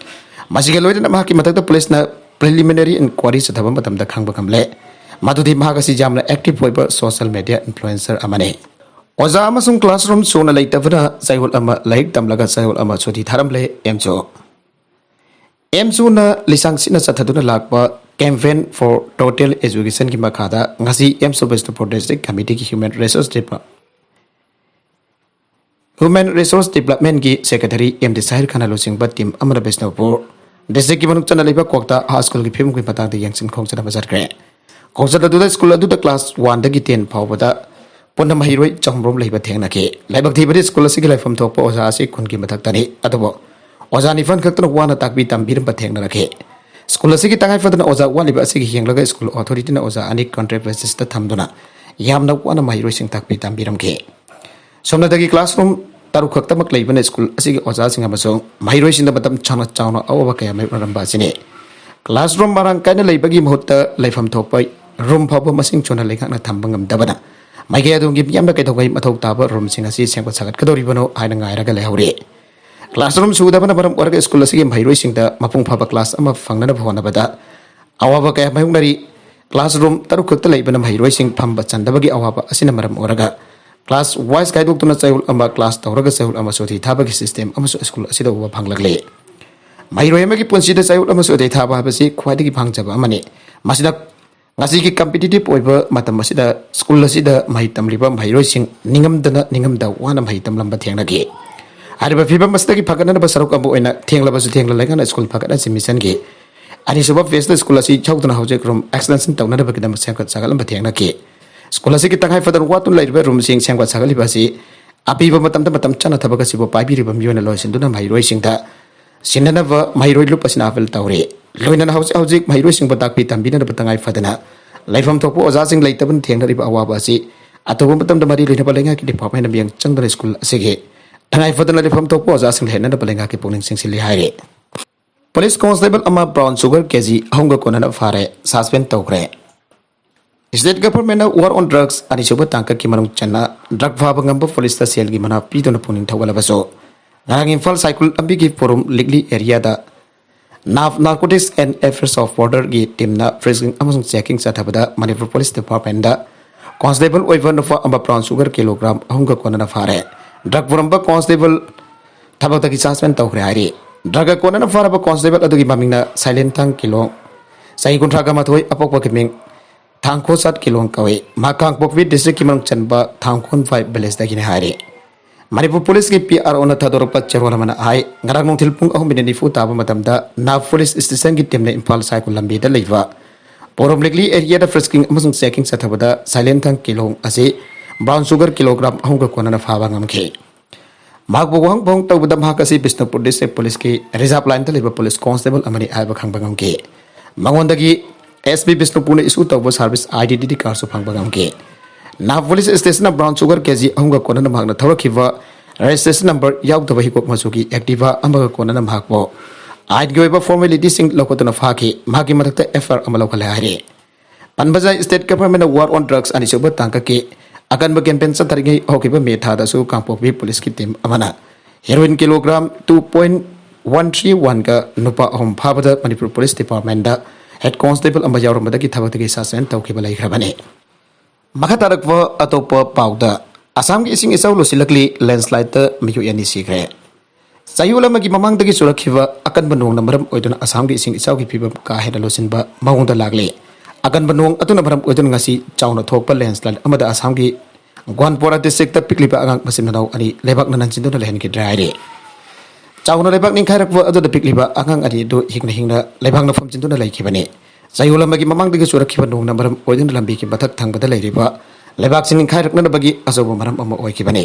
ꯃꯁꯤꯒ ꯂꯣꯏꯅꯅ ꯃꯍꯥꯛꯀꯤ ꯃꯊꯛꯇ ꯄꯨꯂꯤꯁꯅ ꯄ꯭ꯔꯤꯂꯤꯃꯤꯅꯔꯤ ꯏꯟꯀ꯭ꯋꯥꯏꯔꯤ ꯆꯠꯊꯕ ꯃꯇꯝꯗ ꯈꯪꯕ ꯉꯝꯂꯦ, ꯃꯗꯨꯗꯤ ꯃꯍꯥꯛ ꯑꯁꯤ ꯌꯥꯝꯅ ꯑꯦꯛꯇꯤꯚ ꯑꯣꯏꯕ ꯁꯣꯁꯤꯌꯦꯜ ꯃꯦꯗꯤꯌꯥ ꯏꯟꯐ꯭ꯂꯨꯑꯦꯟꯁꯔ ꯑꯃꯅꯤ꯫ ꯑꯣꯖꯥ ꯑꯃꯁꯨꯡ classroom ꯁꯨꯅ ꯂꯩꯇꯕꯅ ꯆꯌꯣꯜ ꯑꯃ ꯂꯥꯏꯔꯤꯛ ꯇꯝꯂꯒ ꯆꯌꯣꯜ ꯑꯃ ꯁꯨꯇꯤ ꯊꯥꯔꯝꯂꯦ ꯑꯦꯝꯁꯨ꯫ ꯑꯦꯝꯁꯨꯅ ꯂꯤꯁꯥꯡ ꯁꯤꯠꯅ ꯆꯠꯊꯗꯨꯅ ꯂꯥꯛꯄ Campaign for Total Educationꯒꯤ ꯃꯈꯥꯗ ꯉꯁꯤ ꯑꯦꯝꯁꯨ ꯕꯤꯁꯅꯨꯄꯨꯔ District Committeeꯒꯤ Human Resource Department Human Resource Developmentꯒꯤ Secretary ꯑꯦꯝ ꯗꯤ ꯁꯥꯍꯤꯔ ꯈꯥꯟꯅ ꯂꯨꯆꯤꯡꯕ team ꯑꯃꯅ ꯕꯤꯁꯅꯨꯄꯨꯔ Districtꯀꯤ ꯃꯅꯨꯡ ꯆꯟꯅ ꯂꯩꯕ ꯀ꯭ꯋꯥꯛꯇꯥ High Schoolꯒꯤ ꯐꯤꯕꯝꯒꯤ ꯃꯇꯥꯡꯗ ꯌꯦꯡꯁꯤꯟ ꯈꯣꯡꯖꯠ ꯑꯃ ꯆꯠꯈ꯭ꯔꯦ꯫ ꯈꯣꯡꯆꯠ ꯑꯗꯨꯗ school ꯑꯗꯨꯗ class oneꯗꯒꯤ ten ꯐꯥꯎꯕꯗ ꯄꯨꯟꯅ ꯃꯍꯩꯔꯣꯏ ꯆꯍꯨꯝꯔꯣꯝ ꯂꯩꯕ ꯊꯦꯡꯅꯈꯤ꯫ ꯂꯥꯏꯕꯛ ꯊꯤꯕꯗꯤ school ꯑꯁꯤꯒꯤ ꯂꯩꯐꯝ ꯊꯣꯛꯄ ꯑꯣꯖꯥ ꯑꯁꯤ ꯈꯨꯟꯒꯤ ꯃꯊꯛꯇꯅꯤ, ꯑꯗꯨꯕꯨ ꯑꯣꯖꯥ ꯅꯤꯄꯥꯟ ꯈꯛꯇꯅ ꯋꯥꯅ ꯇꯥꯛꯄꯤ ꯇꯝꯕꯤꯔꯝꯕ ꯊꯦꯡꯅꯔꯛꯈꯤ꯫ School ꯑꯁꯤꯒꯤ ꯇꯉꯥꯏ ꯐꯗꯅ ꯑꯣꯖꯥ ꯋꯥꯠꯂꯤꯕ ꯑꯁꯤꯒꯤ ꯌꯦꯡꯂꯒ school authorityꯅ ꯑꯣꯖꯥ ꯑꯅꯤ contract basisꯇ ꯊꯝꯗꯨꯅ ꯌꯥꯝꯅ ꯋꯥꯅ ꯃꯍꯩꯔꯣꯏꯁꯤꯡ ꯇꯥꯛꯄꯤ ꯇꯝꯕꯤꯔꯝꯈꯤ꯫ ꯁꯣꯝꯅꯗꯒꯤ classroom ꯇꯔꯨꯛ ꯈꯛꯇꯃꯛ ꯂꯩꯕꯅ school ꯑꯁꯤꯒꯤ ꯑꯣꯖꯥꯁꯤꯡ ꯑꯃꯁꯨꯡ ꯃꯍꯩꯔꯣꯏꯁꯤꯡꯗ ꯃꯇꯝ ꯁꯥꯡꯅ ꯆꯥꯎꯅ ꯑꯋꯥꯕ ꯀꯌꯥ ꯃꯥꯌꯣꯛꯅꯔꯝꯕ ꯑꯁꯤꯅꯤ꯫ Classroom ꯃꯔꯥꯡ ꯀꯥꯏꯅ ꯂꯩꯕꯒꯤ ꯃꯍꯨꯠꯇ ꯂꯩꯐꯝ ꯊꯣꯛꯄ room ꯐꯥꯎꯕ ꯃꯁꯤꯡ ꯁꯨꯅ ꯂꯩꯉꯥꯛꯅ ꯊꯝꯕ ꯉꯝꯗꯕꯅ ꯃꯥꯏꯀꯩ ꯑꯗꯣꯝꯒꯤ ꯃꯤꯌꯥꯝꯅ ꯀꯩꯗꯧꯉꯩ ꯃꯊꯧ ꯇꯥꯕ roomꯁꯤꯡ ꯑꯁꯤ ꯁꯦꯝꯒꯠ ꯁꯥꯒꯠꯀꯗꯧꯔꯤꯕꯅꯣ ꯍꯥꯏꯅ ꯉꯥꯏꯔꯒ ꯂꯩꯍꯧꯔꯤ꯫ Classroom ꯁꯨꯗꯕꯅ ꯃꯔꯝ ꯑꯣꯏꯔꯒ school ꯑꯁꯤꯒꯤ ꯃꯍꯩꯔꯣꯏꯁꯤꯡꯗ ꯃꯄꯨꯡ ꯐꯥꯕ class ꯑꯃ ꯐꯪꯅꯅꯕ ꯍꯣꯠꯅꯕꯗ ꯑꯋꯥꯕ ꯀꯌꯥ ꯃꯥꯌꯣꯛꯅꯔꯤ꯫ Classroom ꯇꯔꯨꯛ ꯈꯛꯇ ꯂꯩꯕꯅ ꯃꯍꯩꯔꯣꯏꯁꯤꯡ ꯐꯝꯕ ꯆꯟꯗꯕꯒꯤ ꯑꯋꯥꯕ ꯑꯁꯤꯅ ꯃꯔꯝ ꯑꯣꯏꯔꯒ class wise ꯈꯥꯏꯗꯣꯛꯇꯨꯅ ꯆꯌꯣꯜ ꯑꯃ class ꯇꯧꯔꯒ ꯆꯌꯣꯜ ꯑꯃ ꯁꯨꯇꯤ ꯊꯥꯕꯒꯤ system ꯑꯃꯁꯨ school ꯑꯁꯤꯗ ꯎꯕ ꯐꯪꯂꯛꯂꯤ꯫ ꯃꯍꯩꯔꯣꯏ ꯑꯃꯒꯤ ꯄꯨꯟꯁꯤꯗ ꯆꯌꯣꯜ ꯑꯃ ꯁꯨꯇꯤ ꯊꯥꯕ ꯍꯥꯏꯕꯁꯤ ꯈ꯭ꯋꯥꯏꯗꯒꯤ ꯐꯪꯖꯕ ꯑꯃꯅꯤ꯫ ꯃꯁꯤꯅ ꯉꯁꯤꯒꯤ competitive ꯑꯣꯏꯕ ꯃꯇꯝ ꯑꯁꯤꯗ school ꯑꯁꯤꯗ ꯃꯍꯩ ꯇꯝꯂꯤꯕ ꯃꯍꯩꯔꯣꯏꯁꯤꯡ ꯅꯤꯡꯉꯝꯗꯅ ꯅꯤꯡꯉꯝꯗ ꯋꯥꯅ ꯃꯍꯩ ꯇꯝꯂꯝꯕ ꯊꯦꯡꯅꯈꯤ꯫ ꯍꯥꯏꯔꯤꯕ ꯐꯤꯕꯝ ꯑꯁꯤꯗꯒꯤ ꯐꯒꯠꯅꯅꯕ ꯁꯔꯨꯛ ꯑꯃ ꯑꯣꯏꯅ ꯊꯦꯡꯂꯕꯁꯨ ꯊꯦꯡꯂ ꯂꯩꯉꯥꯛꯅ school ꯐꯒꯠꯍꯟꯁꯤ missionꯒꯤ ꯑꯅꯤꯁꯨꯕ phaseꯇ school ꯑꯁꯤ ꯌꯧꯗꯨꯅ ꯍꯧꯖꯤꯛ room extension ꯇꯧꯅꯅꯕꯒꯤꯗꯃꯛ ꯁꯦꯝꯒꯠ ꯁꯥꯒꯠꯂꯝꯕ ꯊꯦꯡꯅꯈꯤ꯫ School ꯑꯁꯤꯒꯤ ꯇꯉꯥꯏ ꯐꯗꯅ ꯋꯥꯠꯇꯨꯅ ꯂꯩꯔꯤꯕ roomꯁꯤꯡ ꯁꯦꯝꯒꯠ ꯁꯥꯒꯠꯂꯤꯕ ꯑꯁꯤ ꯑꯄꯤꯕ ꯃꯇꯝꯗ ꯃꯇꯝ ꯆꯥꯅ ꯊꯕꯛ ꯑꯁꯤꯕꯨ ꯄꯥꯏꯕꯤꯔꯤꯕ ꯃꯤꯑꯣꯏꯅ ꯂꯣꯏꯁꯤꯟꯗꯨꯅ ꯃꯍꯩꯔꯣꯏꯁꯤꯡꯗ ꯁꯤꯟꯅꯅꯕ ꯃꯍꯩꯔꯣꯏ ꯂꯨꯞ ꯑꯁꯤꯅ appeal ꯇꯧꯔꯤ꯫ ꯂꯣꯏꯅꯅ ꯍꯧꯖꯤꯛ ꯍꯧꯖꯤꯛ ꯃꯍꯩꯔꯣꯏꯁꯤꯡꯕꯨ ꯇꯥꯛꯄꯤ ꯇꯝꯕꯤꯅꯅꯕ ꯇꯉꯥꯏ ꯐꯗꯅ ꯂꯩꯐꯝ ꯊꯣꯛꯄ ꯑꯣꯖꯥꯁꯤꯡ ꯂꯩꯇꯕꯅ ꯊꯦꯡꯅꯔꯤꯕ ꯑꯋꯥꯕ ꯑꯁꯤ ꯑꯊꯨꯕ ꯃꯇꯝꯗ ꯃꯔꯤ ꯂꯩꯅꯕ ꯂꯩꯉꯥꯛꯀꯤ departmentꯅ ꯃꯤꯠꯌꯦꯡ ꯆꯪꯗꯨꯅ school ꯑꯁꯤꯒꯤ ꯇꯉꯥꯏ ꯐꯗꯅ ꯂꯩꯐꯝ ꯊꯣꯛꯄ ꯑꯣꯖꯥꯁꯤꯡ ꯂꯩꯍꯟꯅꯕ ꯂꯩꯉꯥꯛꯀꯤ ꯄꯨꯛꯅꯤꯡ ꯆꯤꯡꯁꯤꯜꯂꯤ ꯍꯥꯏꯔꯤ꯫ Police constable ꯑꯃ brown sugar ꯀꯦ ꯖꯤ ꯑꯍꯨꯝꯒ ꯀꯣꯟꯅꯅ ꯐꯥꯔꯦ, suspend ꯇꯧꯈ꯭ꯔꯦ꯫ State governmentꯅ war on drugs ꯑꯅꯤꯁꯨꯕ ꯇꯥꯡꯀꯛꯀꯤ ꯃꯅꯨꯡ ꯆꯟꯅ drug ꯐꯥꯕ ꯉꯝꯕ policeꯇ ꯁꯦꯜꯒꯤ ꯃꯅꯥ ꯄꯤꯗꯨꯅ ꯄꯨꯛꯅꯤꯡ ꯊꯧꯒꯠꯂꯕꯁꯨ, ꯉꯔꯥꯡ ꯏꯝꯐꯥꯜ ꯁꯥꯏꯀꯨꯜ ꯂꯝꯕꯤꯒꯤ ꯄꯣꯔꯨꯝ ꯂꯤꯛꯂꯤ areaꯗ NAF Narcotics and Affairs of Borderꯒꯤ teamꯅ frisking ꯑꯃꯁꯨꯡ checking ꯆꯠꯊꯕꯗ ꯃꯅꯤꯄꯨꯔ Police Departmentꯗ ꯀꯣꯟꯁꯇꯦꯕꯜ ꯑꯣꯏꯕ ꯅꯨꯄꯥ ꯑꯃ ꯕ꯭ꯔꯥꯎꯟ ꯁꯨꯒꯔ ꯀꯤꯂꯣꯒ꯭ꯔꯥꯝ ꯑꯍꯨꯝꯒ ꯀꯣꯟꯅꯅ ꯐꯥꯔꯦ꯫ ꯗ꯭ꯔꯒ ꯄꯨꯔꯝꯕ ꯀꯣꯟꯁꯇꯦꯕꯜ ꯊꯕꯛꯇꯒꯤ ꯁꯁꯄꯦꯟ ꯇꯧꯈ꯭ꯔꯦ ꯍꯥꯏꯔꯤ꯫ ꯗ꯭ꯔꯒ ꯀꯣꯟꯅꯅ ꯐꯥꯔꯕ ꯀꯣꯟꯁꯇꯦꯕꯜ ꯑꯗꯨꯒꯤ ꯃꯃꯤꯡꯅ ꯁꯥꯏꯂꯦꯟꯊꯥꯡ ꯀꯤꯂꯣꯡ, ꯆꯍꯤ ꯀꯨꯟꯊ꯭ꯔꯥꯒ ꯃꯥꯊꯣꯏ, ꯑꯄꯣꯛꯄꯒꯤ ꯃꯤꯡ ꯊꯥꯡꯈꯣꯁꯥꯠ ꯀꯤꯂꯣꯡ ꯀꯧꯏ꯫ ꯃꯍꯥꯛ ꯀꯥꯡꯄꯣꯛꯄꯤ ꯗꯤꯁꯇ꯭ꯔꯤꯛꯀꯤ ꯃꯅꯨꯡ ꯆꯟꯕ ꯊꯥꯡꯈꯣꯟ ꯐꯥꯏꯚ ꯚꯤꯂꯦꯖꯇꯒꯤꯅꯤ ꯍꯥꯏꯔꯤ꯫ ꯃꯅꯤꯄꯨꯔ ꯄꯨꯂꯤꯁꯀꯤ ꯄꯤ ꯑꯥꯔ ꯑꯣꯅ ꯊꯥꯗꯣꯔꯛꯄ ꯆꯦꯔꯣꯜ ꯑꯃꯅ ꯍꯥꯏ, ꯉꯔꯥꯡ ꯅꯨꯡꯊꯤꯜ ꯄꯨꯡ ꯑꯍꯨꯝ ꯃꯤꯅꯤꯠ ꯅꯤꯐꯨ ꯇꯥꯕ ꯃꯇꯝꯗ ꯅꯥꯞ ꯄꯨꯂꯤꯁ ꯁ꯭ꯇꯦꯁꯟꯒꯤ ꯇꯤꯝꯅ ꯏꯝꯐꯥꯜ ꯁꯥꯏꯀꯨꯜ ꯂꯝꯕꯤꯗ ꯂꯩꯕ ꯄꯣꯔꯣꯝ ꯂꯤꯛꯂꯤ ꯑꯦꯔꯤꯌꯥꯗ ꯐ꯭ꯔꯤꯁꯀꯤꯡ ꯑꯃꯁꯨꯡ ꯆꯦꯀꯤꯡ ꯆꯠꯊꯕꯗ ꯁꯥꯏꯂꯦꯟꯊꯥꯡ ꯀꯤꯂꯣꯡ ꯑꯁꯤ ꯕ꯭ꯔꯥꯎꯟ ꯁꯨꯒꯔ ꯀꯤꯂꯣꯒ꯭ꯔꯥꯝ ꯑꯍꯨꯝꯒ ꯀꯣꯟꯅꯅ ꯐꯥꯕ ꯉꯝꯈꯤ꯫ ꯃꯍꯥꯛꯄꯨ ꯋꯥꯍꯪ ꯄꯥꯎꯍꯪ ꯇꯧꯕꯗ ꯃꯍꯥꯛ ꯑꯁꯤ ꯕꯤꯁꯅꯨꯄꯨꯔ ꯗꯤꯁꯇ꯭ꯔꯤꯛ ꯄꯨꯂꯤꯁꯀꯤ ꯔꯤꯖꯥꯔꯚ ꯂꯥꯏꯟꯗ ꯂꯩꯕ ꯄꯨꯂꯤꯁ ꯀꯣꯟꯁꯇꯦꯕꯜ ꯑꯃꯅꯤ ꯍꯥꯏꯕ ꯈꯪꯕ ꯉꯝꯈꯤ꯫ ꯃꯉꯣꯟꯗꯒꯤ ꯑꯦꯁ ꯄꯤ ꯕꯤꯁꯅꯨꯄꯨꯔꯅ ꯏꯁꯨ ꯇꯧꯕ ꯁꯥꯔꯚꯤꯁ ꯑꯥꯏꯗꯦꯟꯇꯤꯇꯤ ꯀꯥꯔꯗꯁꯨ ꯐꯪꯕ ꯉꯝꯈꯤ꯫ ꯅꯥꯞ ꯄꯨꯂꯤꯁ ꯁ꯭ꯇꯦꯁꯟꯅ ꯕ꯭ꯔꯥꯎꯟ ꯁꯨꯒꯔ ꯀꯦꯖꯤ ꯑꯍꯨꯝꯒ ꯀꯣꯟꯅꯅ ꯃꯍꯥꯛꯅ ꯊꯧꯔꯛꯈꯤꯕ ꯔꯦꯖꯤꯁꯇ꯭ꯔꯦꯁꯟ ꯅꯝꯕꯔ ꯌꯥꯎꯗꯕ ꯍꯤꯒꯣꯛ ꯃꯆꯨꯒꯤ ꯑꯦꯛꯇꯤꯚꯥ ꯑꯃꯒ ꯀꯣꯟꯅꯅ ꯃꯍꯥꯛꯄꯨ ꯑꯥꯏꯟꯒꯤ ꯑꯣꯏꯕ ꯐꯣꯔꯃꯦꯂꯤꯇꯤꯁꯤꯡ ꯂꯧꯈꯠꯇꯨꯅ ꯐꯥꯈꯤ꯫ ꯃꯍꯥꯛꯀꯤ ꯃꯊꯛꯇ ꯑꯦꯐ ꯑꯥꯏ ꯑꯥꯔ ꯑꯃ ꯂꯧꯈꯠꯂꯦ ꯍꯥꯏꯔꯤ꯫ ꯄꯟꯕꯖꯥꯏ ꯁ꯭ꯇꯦꯠ ꯒꯚꯔꯟꯃꯦꯟꯠꯅ ꯋꯥꯔ ꯑꯣꯟ ꯗ꯭ꯔꯒꯁ ꯑꯅꯤꯁꯨꯕ ꯇꯥꯡꯀꯛꯀꯤ ꯑꯀꯟꯕ ꯀꯦꯝꯄꯦꯟ ꯆꯠꯊꯔꯤꯉꯩ ꯍꯧꯈꯤꯕ ꯃꯦ ꯊꯥꯗꯁꯨ ꯀꯥꯡꯄꯣꯛꯄꯤ ꯄꯨꯂꯤꯁꯀꯤ ꯇꯤꯝ ꯑꯃꯅ heroin kilogram two point one three ꯋꯥꯟꯒ ꯅꯨꯄꯥ ꯑꯍꯨꯝ ꯐꯥꯕꯗ ꯃꯅꯤꯄꯨꯔ ꯄꯨꯂꯤꯁ ꯗꯤꯄꯥꯔꯠꯃꯦꯟꯠꯗ ꯍꯦꯗ ꯀꯣꯟꯁꯇꯦꯕꯜ ꯑꯃ ꯌꯥꯎꯔꯝꯕꯗꯒꯤ ꯊꯕꯛꯇꯒꯤ ꯁꯁꯄꯦꯟ ꯇꯧꯈꯤꯕ ꯂꯩꯈ꯭ꯔꯕꯅꯤ꯫ ꯃꯈꯥ ꯇꯥꯔꯛꯄ ꯑꯇꯣꯞꯄ ꯄꯥꯎꯗ, ꯑꯁꯥꯝꯒꯤ ꯏꯁꯤꯡ ꯏꯆꯥꯎ ꯂꯨꯁꯤꯜꯂꯛꯂꯤ, ꯂꯦꯟꯁꯂꯥꯏꯗꯇ ꯃꯤꯑꯣꯏ ꯑꯅꯤ ꯁꯤꯈ꯭ꯔꯦ꯫ ꯆꯌꯣꯜ ꯑꯃꯒꯤ ꯃꯃꯥꯡꯗꯒꯤ ꯆꯨꯔꯛꯈꯤꯕ ꯑꯀꯟꯕ ꯅꯣꯡꯅ ꯃꯔꯝ ꯑꯣꯏꯗꯨꯅ ꯑꯁꯥꯝꯒꯤ ꯏꯁꯤꯡ ꯏꯆꯥꯎꯒꯤ ꯐꯤꯕꯝ ꯀꯥ ꯍꯦꯟꯅ ꯂꯨꯁꯤꯟꯕ ꯃꯑꯣꯡꯗ ꯂꯥꯛꯂꯤ꯫ ꯑꯀꯟꯕ ꯅꯣꯡ ꯑꯗꯨꯅ ꯃꯔꯝ ꯑꯣꯏꯗꯨꯅ ꯉꯁꯤ ꯆꯥꯎꯅ ꯊꯣꯛꯄ ꯂꯦꯟꯁꯂꯥꯏꯗ ꯑꯃꯗ ꯑꯁꯥꯝꯒꯤ ꯒ꯭ꯋꯥꯟꯄꯣꯔꯥ ꯗꯤꯁꯇ꯭ꯔꯤꯛꯇ ꯄꯤꯛꯂꯤꯕ ꯑꯉꯥꯡ ꯃꯆꯤꯟ ꯃꯅꯥꯎ ꯑꯅꯤ ꯂꯩꯕꯥꯛꯅ ꯅꯟꯁꯤꯟꯗꯨꯅ ꯂꯩꯍꯟꯈꯤꯗ꯭ꯔꯦ ꯍꯥꯏꯔꯤ꯫ ꯆꯥꯎꯅ ꯂꯩꯕꯥꯛ ꯅꯤꯡꯈꯥꯏꯔꯛꯄ ꯑꯗꯨꯗ ꯄꯤꯛꯂꯤꯕ ꯑꯉꯥꯡ ꯑꯅꯤ ꯑꯗꯨ ꯍꯤꯡꯅ ꯍꯤꯡꯅ ꯂꯩꯕꯥꯛꯅ ꯐꯝꯖꯤꯟꯗꯨꯅ ꯂꯩꯈꯤꯕꯅꯤ꯫ ꯆꯌꯣꯜ ꯑꯃꯒꯤ ꯃꯃꯥꯡꯗꯒꯤ ꯆꯨꯔꯛꯈꯤꯕ ꯅꯣꯡꯅ ꯃꯔꯝ ꯑꯣꯏꯗꯨꯅ ꯂꯝꯕꯤꯒꯤ ꯃꯊꯛ ꯊꯪꯕꯗ ꯂꯩꯔꯤꯕ ꯂꯩꯕꯥꯛꯁꯤꯡ ꯅꯤꯡꯈꯥꯏꯔꯛꯅꯅꯕꯒꯤ ꯑꯆꯧꯕ ꯃꯔꯝ ꯑꯃ ꯑꯣꯏꯈꯤꯕꯅꯤ꯫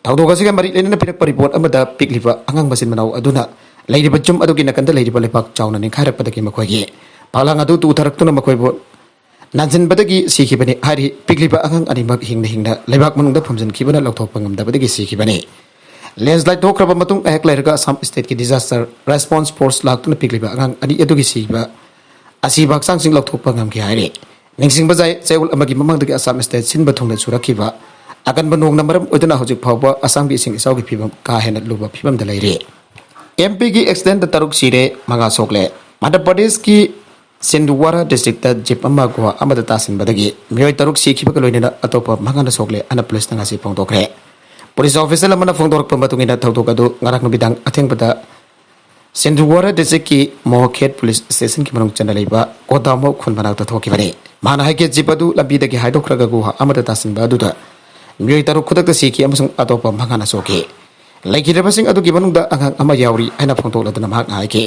ꯊꯧꯗꯣꯛ ꯑꯁꯤꯒ ꯃꯔꯤ ꯂꯩꯅꯅ ꯄꯤꯔꯛꯄ ꯔꯤꯄꯣꯔꯠ ꯑꯃꯗ ꯄꯤꯛꯂꯤꯕ ꯑꯉꯥꯡ ꯃꯆꯤꯟ ꯃꯅꯥꯎ ꯑꯗꯨꯅ ꯂꯩꯔꯤꯕ ꯌꯨꯝ ꯑꯗꯨꯒꯤ ꯅꯥꯀꯟꯗ ꯂꯩꯔꯤꯕ ꯂꯩꯕꯥꯛ ꯆꯥꯎꯅ ꯅꯤꯡꯈꯥꯏꯔꯛꯄꯗꯒꯤ ꯃꯈꯣꯏꯒꯤ ꯐꯥꯂꯥꯡ ꯑꯗꯨ ꯇꯨꯊꯔꯛꯇꯨꯅ ꯃꯈꯣꯏꯕꯨ ꯅꯟꯁꯤꯟꯕꯗꯒꯤ ꯁꯤꯈꯤꯕꯅꯤ ꯍꯥꯏꯔꯤ꯫ ꯄꯤꯛꯂꯤꯕ ꯑꯉꯥꯡ ꯑꯅꯤꯃꯛ ꯍꯤꯡꯅ ꯍꯤꯡꯅ ꯂꯩꯕꯥꯛ ꯃꯅꯨꯡꯗ ꯐꯝꯖꯤꯟꯈꯤꯕꯅ ꯂꯧꯊꯣꯛꯄ ꯉꯝꯗꯕꯗꯒꯤ ꯁꯤꯈꯤꯕꯅꯤ꯫ ꯂꯦꯟꯁꯂꯥꯏꯗ ꯊꯣꯛꯈ꯭ꯔꯕ ꯃꯇꯨꯡ ꯉꯥꯏꯍꯥꯛ ꯂꯩꯔꯒ ꯑꯁꯥꯝ ꯁ꯭ꯇꯦꯠꯀꯤ ꯗꯤꯖꯥꯁꯇꯔ ꯔꯦꯁꯄꯣꯟꯁ ꯐꯣꯔꯁ ꯂꯥꯛꯇꯨꯅ ꯄꯤꯛꯂꯤꯕ ꯑꯉꯥꯡ ꯑꯅꯤ ꯑꯗꯨꯒꯤ ꯁꯤꯕ ꯑꯁꯤꯕ ꯍꯛꯆꯥꯡꯁꯤꯡ ꯂꯧꯊꯣꯛꯄ ꯉꯝꯈꯤ ꯍꯥꯏꯔꯤ꯫ ꯅꯤꯡꯁꯤꯡꯕ ꯌꯥꯏ, ꯆꯌꯣꯜ ꯑꯃꯒꯤ ꯃꯃꯥꯡꯗꯒꯤ ꯑꯁꯥꯝ ꯁ꯭ꯇꯦꯠ ꯁꯤꯟꯕ ꯊꯨꯡꯅ ꯆꯨꯔꯛꯈꯤꯕ ꯑꯀꯟꯕ ꯅꯣꯡꯅ ꯃꯔꯝ ꯑꯣꯏꯗꯨꯅ ꯍꯧꯖꯤꯛ ꯐꯥꯎꯕ ꯑꯁꯥꯝꯒꯤ ꯏꯁꯤꯡ ꯏꯆꯥꯎꯒꯤ ꯐꯤꯕꯝ ꯀꯥ ꯍꯦꯟꯅ ꯂꯨꯕ ꯐꯤꯕꯝꯗ ꯂꯩꯔꯤ꯫ ꯑꯦꯝ ꯄꯤꯒꯤ ꯑꯦꯛꯁꯤꯗꯦꯟꯗ ꯇꯔꯨꯛ ꯁꯤꯔꯦ, ꯃꯉꯥ ꯁꯣꯛꯂꯦ꯫ ꯃꯙ꯭ꯌ ꯄ꯭ꯔꯗꯦꯁꯀꯤ ꯁꯤꯟꯗꯋꯥꯔꯥ ꯗꯤꯁꯇ꯭ꯔꯤꯛꯇ ꯖꯤꯞ ꯑꯃ ꯒꯨꯍꯥ ꯑꯃꯗ ꯇꯥꯁꯤꯟꯕꯗꯒꯤ ꯃꯤꯑꯣꯏ ꯇꯔꯨꯛ ꯁꯤꯈꯤꯕꯒ ꯂꯣꯏꯅꯅ ꯑꯇꯣꯞꯄ ꯃꯉꯥꯅ ꯁꯣꯛꯂꯦ ꯍꯥꯏꯅ ꯄꯨꯂꯤꯁꯅ ꯉꯁꯤ ꯐꯣꯡꯗꯣꯛꯈ꯭ꯔꯦ꯫ ꯄꯨꯂꯤꯁ ꯑꯣꯐꯤꯁꯤꯌꯦꯜ ꯑꯃꯅ ꯐꯣꯡꯗꯣꯔꯛꯄ ꯃꯇꯨꯡ ꯏꯟꯅ ꯊꯧꯗꯣꯛ ꯑꯗꯨ ꯉꯔꯥꯡ ꯅꯨꯃꯤꯗꯥꯡ ꯑꯊꯦꯡꯕꯗ ꯁꯤꯟꯗꯋꯥꯔꯥ ꯗꯤꯁꯇ꯭ꯔꯤꯛꯀꯤ ꯃꯣꯍꯈꯦꯠ ꯄꯨꯂꯤꯁ ꯁ꯭ꯇꯦꯁꯟꯒꯤ ꯃꯅꯨꯡ ꯆꯟꯅ ꯂꯩꯕ ꯀꯣꯗꯥꯃꯣ ꯈꯨꯟ ꯃꯅꯥꯛꯇ ꯊꯣꯛꯈꯤꯕꯅꯤ꯫ ꯃꯥꯅ ꯍꯥꯏꯒꯦ ꯖꯤꯞ ꯑꯗꯨ ꯂꯝꯕꯤꯗꯒꯤ ꯍꯥꯏꯗꯣꯛꯈ꯭ꯔꯒ ꯒꯨꯍꯥ ꯑꯃꯗ ꯇꯥꯁꯤꯟꯕ ꯑꯗꯨꯗ ꯃꯤꯑꯣꯏ ꯇꯔꯨꯛ ꯈꯨꯗꯛꯇ ꯁꯤꯈꯤ ꯑꯃꯁꯨꯡ ꯑꯇꯣꯞꯄ ꯃꯉꯥꯅ ꯁꯣꯛꯈꯤ꯫ ꯂꯩꯈꯤꯗ꯭ꯔꯕꯁꯤꯡ ꯑꯗꯨꯒꯤ ꯃꯅꯨꯡꯗ ꯑꯉꯥꯡ ꯑꯃ ꯌꯥꯎꯔꯤ ꯍꯥꯏꯅ ꯐꯣꯡꯗꯣꯛꯂꯗꯨꯅ ꯃꯍꯥꯛꯅ ꯍꯥꯏꯈꯤ꯫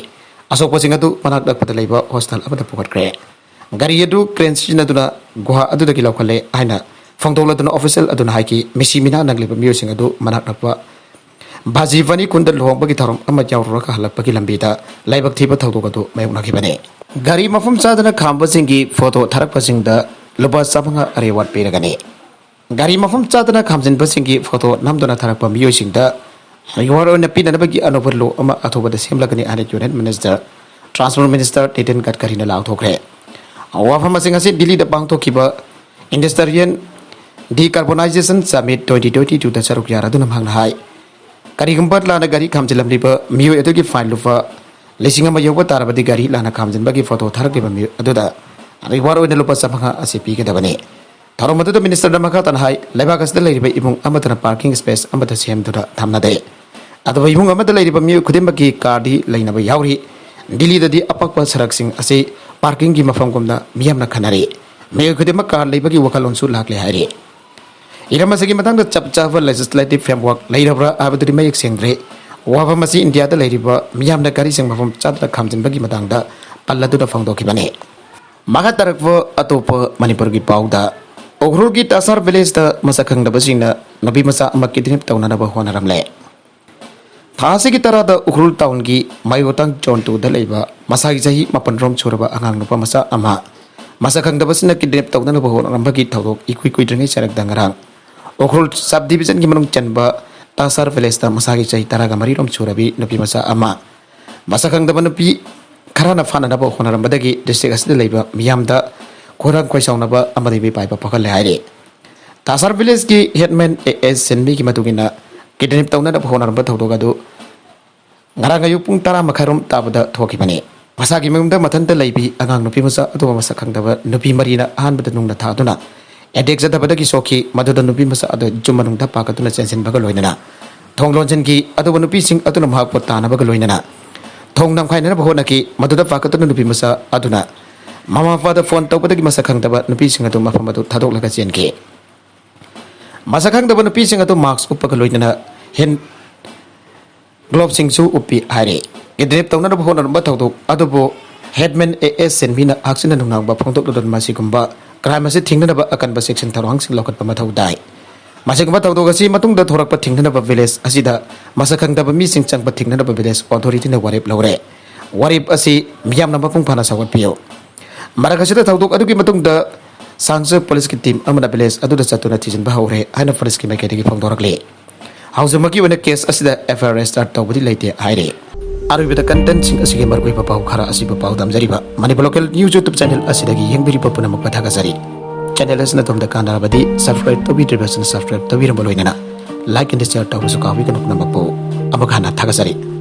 ꯑꯁꯣꯛꯄꯁꯤꯡ ꯑꯗꯨ ꯃꯅꯥꯛ ꯅꯛꯄꯗ ꯂꯩꯕ ꯍꯣꯁꯄꯤꯇꯥꯜ ꯑꯃꯗ ꯄꯨꯈꯠꯈ꯭ꯔꯦ꯫ ꯒꯥꯔꯤ ꯑꯗꯨ ꯀ꯭ꯔꯦꯟ ꯁꯤꯖꯤꯟꯅꯗꯨꯅ ꯒꯨꯍꯥ ꯑꯗꯨꯗꯒꯤ ꯂꯧꯈꯠꯂꯦ ꯍꯥꯏꯅ ꯐꯣꯡꯗꯣꯛꯂꯗꯨꯅ ꯑꯣꯐꯤꯁꯤꯌꯦꯜ ꯑꯗꯨꯅ ꯍꯥꯏꯈꯤ꯫ ꯃꯤꯁꯤ ꯃꯤꯅꯥ ꯅꯪꯂꯤꯕ ꯃꯤꯑꯣꯏꯁꯤꯡ ꯑꯗꯨ ꯃꯅꯥꯛ ꯅꯛꯄ ꯚꯥꯖꯤꯚꯅꯤ ꯈꯨꯟꯗ ꯂꯨꯍꯣꯡꯕꯒꯤ ꯊꯧꯔꯝ ꯑꯃ ꯌꯥꯎꯔꯨꯔꯒ ꯍꯜꯂꯛꯄꯒꯤ ꯂꯝꯕꯤꯗ ꯂꯥꯏꯕꯛ ꯊꯤꯕ ꯊꯧꯗꯣꯛ ꯑꯗꯨ ꯃꯥꯌꯣꯛꯅꯈꯤꯕꯅꯤ꯫ ꯒꯥꯔꯤ ꯃꯐꯝ ꯆꯥꯗꯅ ꯈꯥꯝꯕꯁꯤꯡꯒꯤ ꯐꯣꯇꯣ ꯊꯥꯔꯛꯄꯁꯤꯡꯗ ꯂꯨꯄꯥ ꯆꯥꯃꯉꯥ ꯔꯤꯋꯥꯔꯗ ꯄꯤꯔꯒꯅꯤ꯫ ꯒꯥꯔꯤ ꯃꯐꯝ ꯆꯥꯗꯅ ꯈꯥꯝꯖꯤꯟꯕꯁꯤꯡꯒꯤ ꯐꯣꯇꯣ ꯅꯝꯗꯨꯅ ꯊꯥꯔꯛꯄ ꯃꯤꯑꯣꯏꯁꯤꯡꯗ ꯔꯤꯋꯥꯔꯗ ꯑꯣꯏꯅ ꯄꯤꯅꯅꯕꯒꯤ ꯑꯅꯧꯕ ꯂꯣ ꯑꯃ ꯑꯊꯨꯕꯗ ꯁꯦꯝꯂꯒꯅꯤ ꯍꯥꯏꯅ union minister, transport minister Nitin ꯒꯗꯀꯔꯤꯅ ꯂꯥꯎꯊꯣꯛꯈ꯭ꯔꯦ꯫ ꯋꯥꯐꯝꯁꯤꯡ ꯑꯁꯤ ꯗꯤꯜꯂꯤꯗ ꯄꯥꯡꯊꯣꯛꯈꯤꯕ ꯏꯟꯗꯁꯇ꯭ꯔꯤꯌꯦꯜ ꯗꯤꯀꯥꯔꯕꯣꯅꯥꯏꯖꯦꯁꯟ ꯁꯃꯤꯠ ꯇ꯭ꯋꯦꯟꯇꯤ ꯇ꯭ꯋꯦꯟꯇꯤ ꯇꯨꯗ ꯁꯔꯨꯛ ꯌꯥꯔꯗꯨꯅ ꯃꯍꯥꯛꯅ ꯍꯥꯏ꯫ ꯀꯔꯤꯒꯨꯝꯕ ꯂꯥꯟꯅ ꯒꯥꯔꯤ ꯈꯥꯝꯖꯤꯜꯂꯝꯂꯤꯕ ꯃꯤꯑꯣꯏ ꯑꯗꯨꯒꯤ ꯐꯥꯏꯟ ꯂꯨꯄꯥ ꯂꯤꯁꯤꯡ ꯑꯃ ꯌꯧꯕ ꯇꯥꯔꯕꯗꯤ ꯒꯥꯔꯤ ꯂꯥꯟꯅ ꯈꯥꯝꯖꯤꯟꯕꯒꯤ ꯐꯣꯇꯣ ꯊꯥꯔꯛꯂꯤꯕ ꯃꯤꯑꯣꯏ ꯑꯗꯨꯗ ꯔꯤꯋꯥꯔꯗ ꯑꯣꯏꯅ ꯂꯨꯄꯥ ꯆꯥꯃꯉꯥ ꯑꯁꯤ ꯄꯤꯒꯗꯕꯅꯤ꯫ ꯊꯧꯔꯝ ꯑꯗꯨꯗ ꯃꯤꯅꯤꯁꯇꯔꯅ ꯃꯈꯥ ꯇꯥꯅ ꯍꯥꯏ, ꯂꯩꯕꯥꯛ ꯑꯁꯤꯗ ꯂꯩꯔꯤꯕ ꯏꯃꯨꯡ ꯑꯃꯠꯇꯅ ꯄꯥꯔꯀꯤꯡ ꯁ꯭ꯄꯦꯁ ꯑꯃꯠꯇ ꯁꯦꯝꯗꯨꯅ ꯊꯝꯅꯗꯦ꯫ ꯑꯗꯨꯕꯨ ꯏꯃꯨꯡ ꯑꯃꯗ ꯂꯩꯔꯤꯕ ꯃꯤꯑꯣꯏ ꯈꯨꯗꯤꯡꯃꯛꯀꯤ ꯀꯥꯔꯗꯤ ꯂꯩꯅꯕ ꯌꯥꯎꯔꯤ꯫ ꯗꯤꯜꯂꯤꯗꯗꯤ ꯑꯄꯥꯛꯄ ꯁꯔꯛꯁꯤꯡ ꯑꯁꯤ ꯄꯥꯔꯀꯤꯡꯒꯤ ꯃꯐꯝꯒꯨꯝꯅ ꯃꯤꯌꯥꯝꯅ ꯈꯟꯅꯔꯤ꯫ ꯃꯤꯑꯣꯏ ꯈꯨꯗꯤꯡꯃꯛ ꯀꯥꯔ ꯂꯩꯕꯒꯤ ꯋꯥꯈꯜꯂꯣꯟꯁꯨ ꯂꯥꯛꯂꯦ ꯍꯥꯏꯔꯤ꯫ ꯍꯤꯔꯝ ꯑꯁꯤꯒꯤ ꯃꯇꯥꯡꯗ ꯆꯞ ꯆꯥꯕ ꯂꯦꯖꯤꯁꯂꯦꯇꯤꯚ ꯐ꯭ꯔꯦꯝꯋꯥꯔꯛ ꯂꯩꯔꯕ꯭ꯔꯥ ꯍꯥꯏꯕꯗꯨꯗꯤ ꯃꯌꯦꯛ ꯁꯦꯡꯗ꯭ꯔꯤ꯫ ꯋꯥꯐꯝ ꯑꯁꯤ ꯏꯟꯗꯤꯌꯥꯗ ꯂꯩꯔꯤꯕ ꯃꯤꯌꯥꯝꯅ ꯒꯥꯔꯤꯁꯤꯡ ꯃꯐꯝ ꯆꯥꯗꯅ ꯈꯥꯝꯖꯤꯟꯕꯒꯤ ꯃꯇꯥꯡꯗ ꯄꯜꯂꯗꯨꯅ ꯐꯣꯡꯗꯣꯛꯈꯤꯕꯅꯤ꯫ ꯃꯈꯥ ꯇꯥꯔꯛꯄ ꯑꯇꯣꯞꯄ ꯃꯅꯤꯄꯨꯔꯒꯤ ꯄꯥꯎꯗ, ꯎꯈ꯭ꯔꯨꯜꯒꯤ ꯇꯥꯁꯥꯔ ꯚꯤꯂꯦꯖꯇ ꯃꯁꯛ ꯈꯪꯗꯕꯁꯤꯡꯅ ꯅꯨꯄꯤ ꯃꯆꯥ ꯑꯃ ꯀꯤꯗꯅꯦꯞ ꯇꯧꯅꯅꯕ ꯍꯣꯠꯅꯔꯝꯂꯦ꯫ ꯊꯥ ꯑꯁꯤꯒꯤ ꯇꯔꯥꯗ ꯎꯈ꯭ꯔꯨꯜ ꯇꯥꯎꯟꯒꯤ ꯃꯌꯣꯇꯥꯡ ꯖꯣꯟ ꯇꯨꯗ ꯂꯩꯕ ꯃꯁꯥꯒꯤ ꯆꯍꯤ ꯃꯥꯄꯟ ꯔꯣꯝ ꯁꯨꯔꯕ ꯑꯉꯥꯡ ꯅꯨꯄꯥ ꯃꯆꯥ ꯑꯃ ꯃꯁꯛ ꯈꯪꯗꯕꯁꯤꯡꯅ ꯀꯤꯗꯅꯦꯞ ꯇꯧꯅꯅꯕ ꯍꯣꯠꯅꯔꯝꯕꯒꯤ ꯊꯧꯗꯣꯛ ꯏꯀꯨꯏ ꯀꯨꯏꯗ꯭ꯔꯤꯉꯩ ꯆꯔꯛꯇ ꯉꯔꯥꯡ ꯎꯈ꯭ꯔꯨꯜ ꯁꯕ ꯗꯤꯕꯤꯖꯟꯒꯤ ꯃꯅꯨꯡ ꯆꯟꯕ ꯇꯥꯁꯥꯔ ꯚꯤꯂꯦꯖꯇ ꯃꯁꯥꯒꯤ ꯆꯍꯤ ꯇꯔꯥꯒ ꯃꯔꯤ ꯔꯣꯝ ꯁꯨꯔꯕꯤ ꯅꯨꯄꯤ ꯃꯆꯥ ꯑꯃ ꯃꯁꯛ ꯈꯪꯗꯕ ꯅꯨꯄꯤ ꯈꯔꯅ ꯐꯥꯅꯅꯕ ꯍꯣꯠꯅꯔꯝꯕꯗꯒꯤ ꯗꯤꯁꯇ꯭ꯔꯤꯛ ꯑꯁꯤꯗ ꯂꯩꯕ ꯃꯤꯌꯥꯝꯗ ꯈꯣꯏꯔꯥꯡ ꯈꯣꯏꯁꯥꯎꯅꯕ ꯑꯃꯗꯤ ꯃꯤꯄꯥꯏꯕ ꯄꯣꯛꯍꯜꯂꯦ ꯍꯥꯏꯔꯤ꯫ ꯇꯥꯁꯥꯔ ꯚꯤꯂꯦꯖꯀꯤ ꯍꯦꯗꯃꯦꯟ ꯑꯦ ꯑꯦꯁ ꯁꯤꯟꯃꯤꯒꯤ ꯃꯇꯨꯡ ꯏꯟꯅ ꯀꯤꯗꯅꯦꯞ ꯇꯧꯅꯅꯕ ꯍꯣꯠꯅꯔꯝꯕ ꯊꯧꯗꯣꯛ ꯑꯗꯨ ꯉꯔꯥꯡ ꯑꯌꯨꯛ ꯄꯨꯡ ꯇꯔꯥ ꯃꯈꯥꯏꯔꯣꯝ ꯇꯥꯕꯗ ꯊꯣꯛꯈꯤꯕꯅꯤ꯫ ꯃꯁꯥꯒꯤ ꯃꯌꯨꯝꯗ ꯃꯊꯟꯇ ꯂꯩꯕꯤ ꯑꯉꯥꯡ ꯅꯨꯄꯤ ꯃꯆꯥ ꯑꯗꯨꯕꯨ ꯃꯁꯛ ꯈꯪꯗꯕ ꯅꯨꯄꯤ ꯃꯔꯤꯅ ꯑꯍꯥꯟꯕꯗ ꯅꯨꯡꯅ ꯊꯥꯗꯨꯅ ꯑꯦꯗꯦꯛ ꯆꯠꯊꯕꯗꯒꯤ ꯁꯣꯛꯈꯤ꯫ ꯃꯗꯨꯗ ꯅꯨꯄꯤ ꯃꯆꯥ ꯑꯗꯨ ꯌꯨꯝ ꯃꯅꯨꯡꯗ ꯄꯥꯈꯠꯇꯨꯅ ꯆꯦꯟꯁꯤꯟꯕꯒ ꯂꯣꯏꯅꯅ ꯊꯣꯡ ꯂꯣꯟꯁꯤꯟꯈꯤ꯫ ꯑꯗꯨꯕꯨ ꯅꯨꯄꯤꯁꯤꯡ ꯑꯗꯨꯅ ꯃꯍꯥꯛꯄꯨ ꯇꯥꯟꯅꯕꯒ ꯂꯣꯏꯅꯅ ꯊꯣꯡ ꯅꯝꯈꯥꯏꯅꯅꯕ ꯍꯣꯠꯅꯈꯤ꯫ ꯃꯗꯨꯗ ꯄꯥꯈꯠꯇꯨꯅ ꯅꯨꯄꯤ ꯃꯆꯥ ꯑꯗꯨꯅ ꯃꯃꯥ ꯃꯄꯥꯗ ꯐꯣꯟ ꯇꯧꯕꯗꯒꯤ ꯃꯁꯛ ꯈꯪꯗꯕ ꯅꯨꯄꯤꯁꯤꯡ ꯑꯗꯨ ꯃꯐꯝ ꯑꯗꯨ ꯊꯥꯗꯣꯛꯂꯒ ꯆꯦꯟꯈꯤ꯫ ꯃꯁꯛ ꯈꯪꯗꯕ ꯅꯨꯄꯤꯁꯤꯡ ꯑꯗꯨ ꯃꯥꯛꯁ ꯎꯞꯄꯒ ꯂꯣꯏꯅꯅ ꯍꯦꯟ ꯒ꯭ꯂꯣꯞꯁꯤꯡꯁꯨ ꯎꯞꯄꯤ ꯍꯥꯏꯔꯤ꯫ ꯀꯤꯗꯅꯦꯞ ꯇꯧꯅꯅꯕ ꯍꯣꯠꯅꯔꯝꯕ ꯊꯧꯗꯣꯛ ꯑꯗꯨꯕꯨ ꯍꯦꯗꯃꯦꯟ ꯑꯦ ꯑꯦꯁ ꯁꯦꯟꯕꯤꯅ ꯍꯛꯆꯤꯟꯅ ꯅꯨꯡꯅꯥꯡꯕ ꯐꯣꯡꯗꯣꯛꯂꯗꯨꯅ ꯃꯁꯤꯒꯨꯝꯕ ꯀ꯭ꯔꯥꯏꯝ ꯑꯁꯤ ꯊꯤꯡꯅꯅꯕ ꯑꯀꯟꯕ ꯆꯦꯛꯁꯤꯟ ꯊꯧꯔꯥꯡꯁꯤꯡ ꯂꯧꯈꯠꯄ ꯃꯊꯧ ꯇꯥꯏ꯫ ꯃꯁꯤꯒꯨꯝꯕ ꯊꯧꯗꯣꯛ ꯑꯁꯤ ꯃꯇꯨꯡꯗ ꯊꯣꯔꯛꯄ ꯊꯤꯡꯅꯅꯕ ꯚꯤꯂꯦꯖ ꯑꯁꯤꯗ ꯃꯁꯛ ꯈꯪꯗꯕ ꯃꯤꯁꯤꯡ ꯆꯪꯕ ꯊꯤꯡꯅꯅꯕ ꯚꯤꯂꯦꯖ ꯑꯣꯊꯣꯔꯤꯇꯤꯅ ꯋꯥꯔꯦꯞ ꯂꯧꯔꯦ꯫ ꯋꯥꯔꯦꯞ ꯑꯁꯤ ꯃꯤꯌꯥꯝꯅ ꯃꯄꯨꯡ ꯐꯥꯅ ꯁꯧꯒꯠꯄꯤꯌꯨ꯫ ꯃꯔꯛ ꯑꯁꯤꯗ ꯊꯧꯗꯣꯛ ꯑꯗꯨꯒꯤ ꯃꯇꯨꯡꯗ ꯁꯥꯡꯁ ꯄꯨꯂꯤꯁꯀꯤ ꯇꯤꯝ ꯑꯃꯅ ꯚꯤꯂꯦꯖ ꯑꯗꯨꯗ ꯆꯠꯇꯨꯅ ꯊꯤꯖꯤꯟꯕ ꯍꯧꯔꯦ ꯍꯥꯏꯅ ꯄꯨꯂꯤꯁꯀꯤ ꯃꯥꯏꯀꯩꯗꯒꯤ ꯐꯣꯡꯗꯣꯔꯛꯂꯤ꯫ ꯍꯧꯖꯤꯛꯃꯛꯀꯤ ꯑꯣꯏꯅ ꯀꯦꯁ ꯑꯁꯤꯗ ꯑꯦꯐ ꯑꯥꯏ ꯑꯥꯔ ꯔꯦꯖꯤꯁꯇꯔ ꯇꯧꯕꯗꯤ ꯂꯩꯇꯦ ꯍꯥꯏꯔꯤ꯫ ꯑꯔꯣꯏꯕꯗ ꯀꯟꯇꯦꯟꯁꯤꯡ ꯑꯁꯤꯒꯤ ꯃꯔꯨꯑꯣꯏꯕ ꯄꯥꯎ ꯈꯔ ꯑꯁꯤꯕꯨ ꯄꯥꯎꯗꯝꯖꯔꯤꯕ Manipur local news YouTube channel ꯑꯁꯤꯗꯒꯤ ꯌꯦꯡꯕꯤꯔꯤꯕ ꯄꯨꯝꯅꯃꯛꯄꯨ ꯊꯥꯒꯠꯆꯔꯤ꯫ ꯆꯦꯅꯦꯜ ꯑꯁꯤꯅ ꯑꯗꯣꯝꯗ ꯀꯥꯟꯅꯔꯕꯗꯤ ꯁꯕꯁꯀ꯭ꯔꯥꯏꯕ ꯇꯧꯕꯤꯗ꯭ꯔꯤꯕꯁꯤꯡ ꯁꯕꯁꯀ꯭ꯔꯥꯏꯕ ꯇꯧꯕꯤꯔꯝꯕ ꯂꯣꯏꯅꯅ ꯂꯥꯏꯛ ꯑꯦꯟ ꯁꯤꯌꯔ ꯇꯧꯕꯁꯨ ꯀꯥꯎꯕꯤꯒꯅꯨ ꯄꯨꯝꯅꯃꯛꯄꯨ꯫ ꯑꯃꯨꯛ ꯍꯟꯅ ꯊꯥꯒꯠꯆꯔꯤ꯫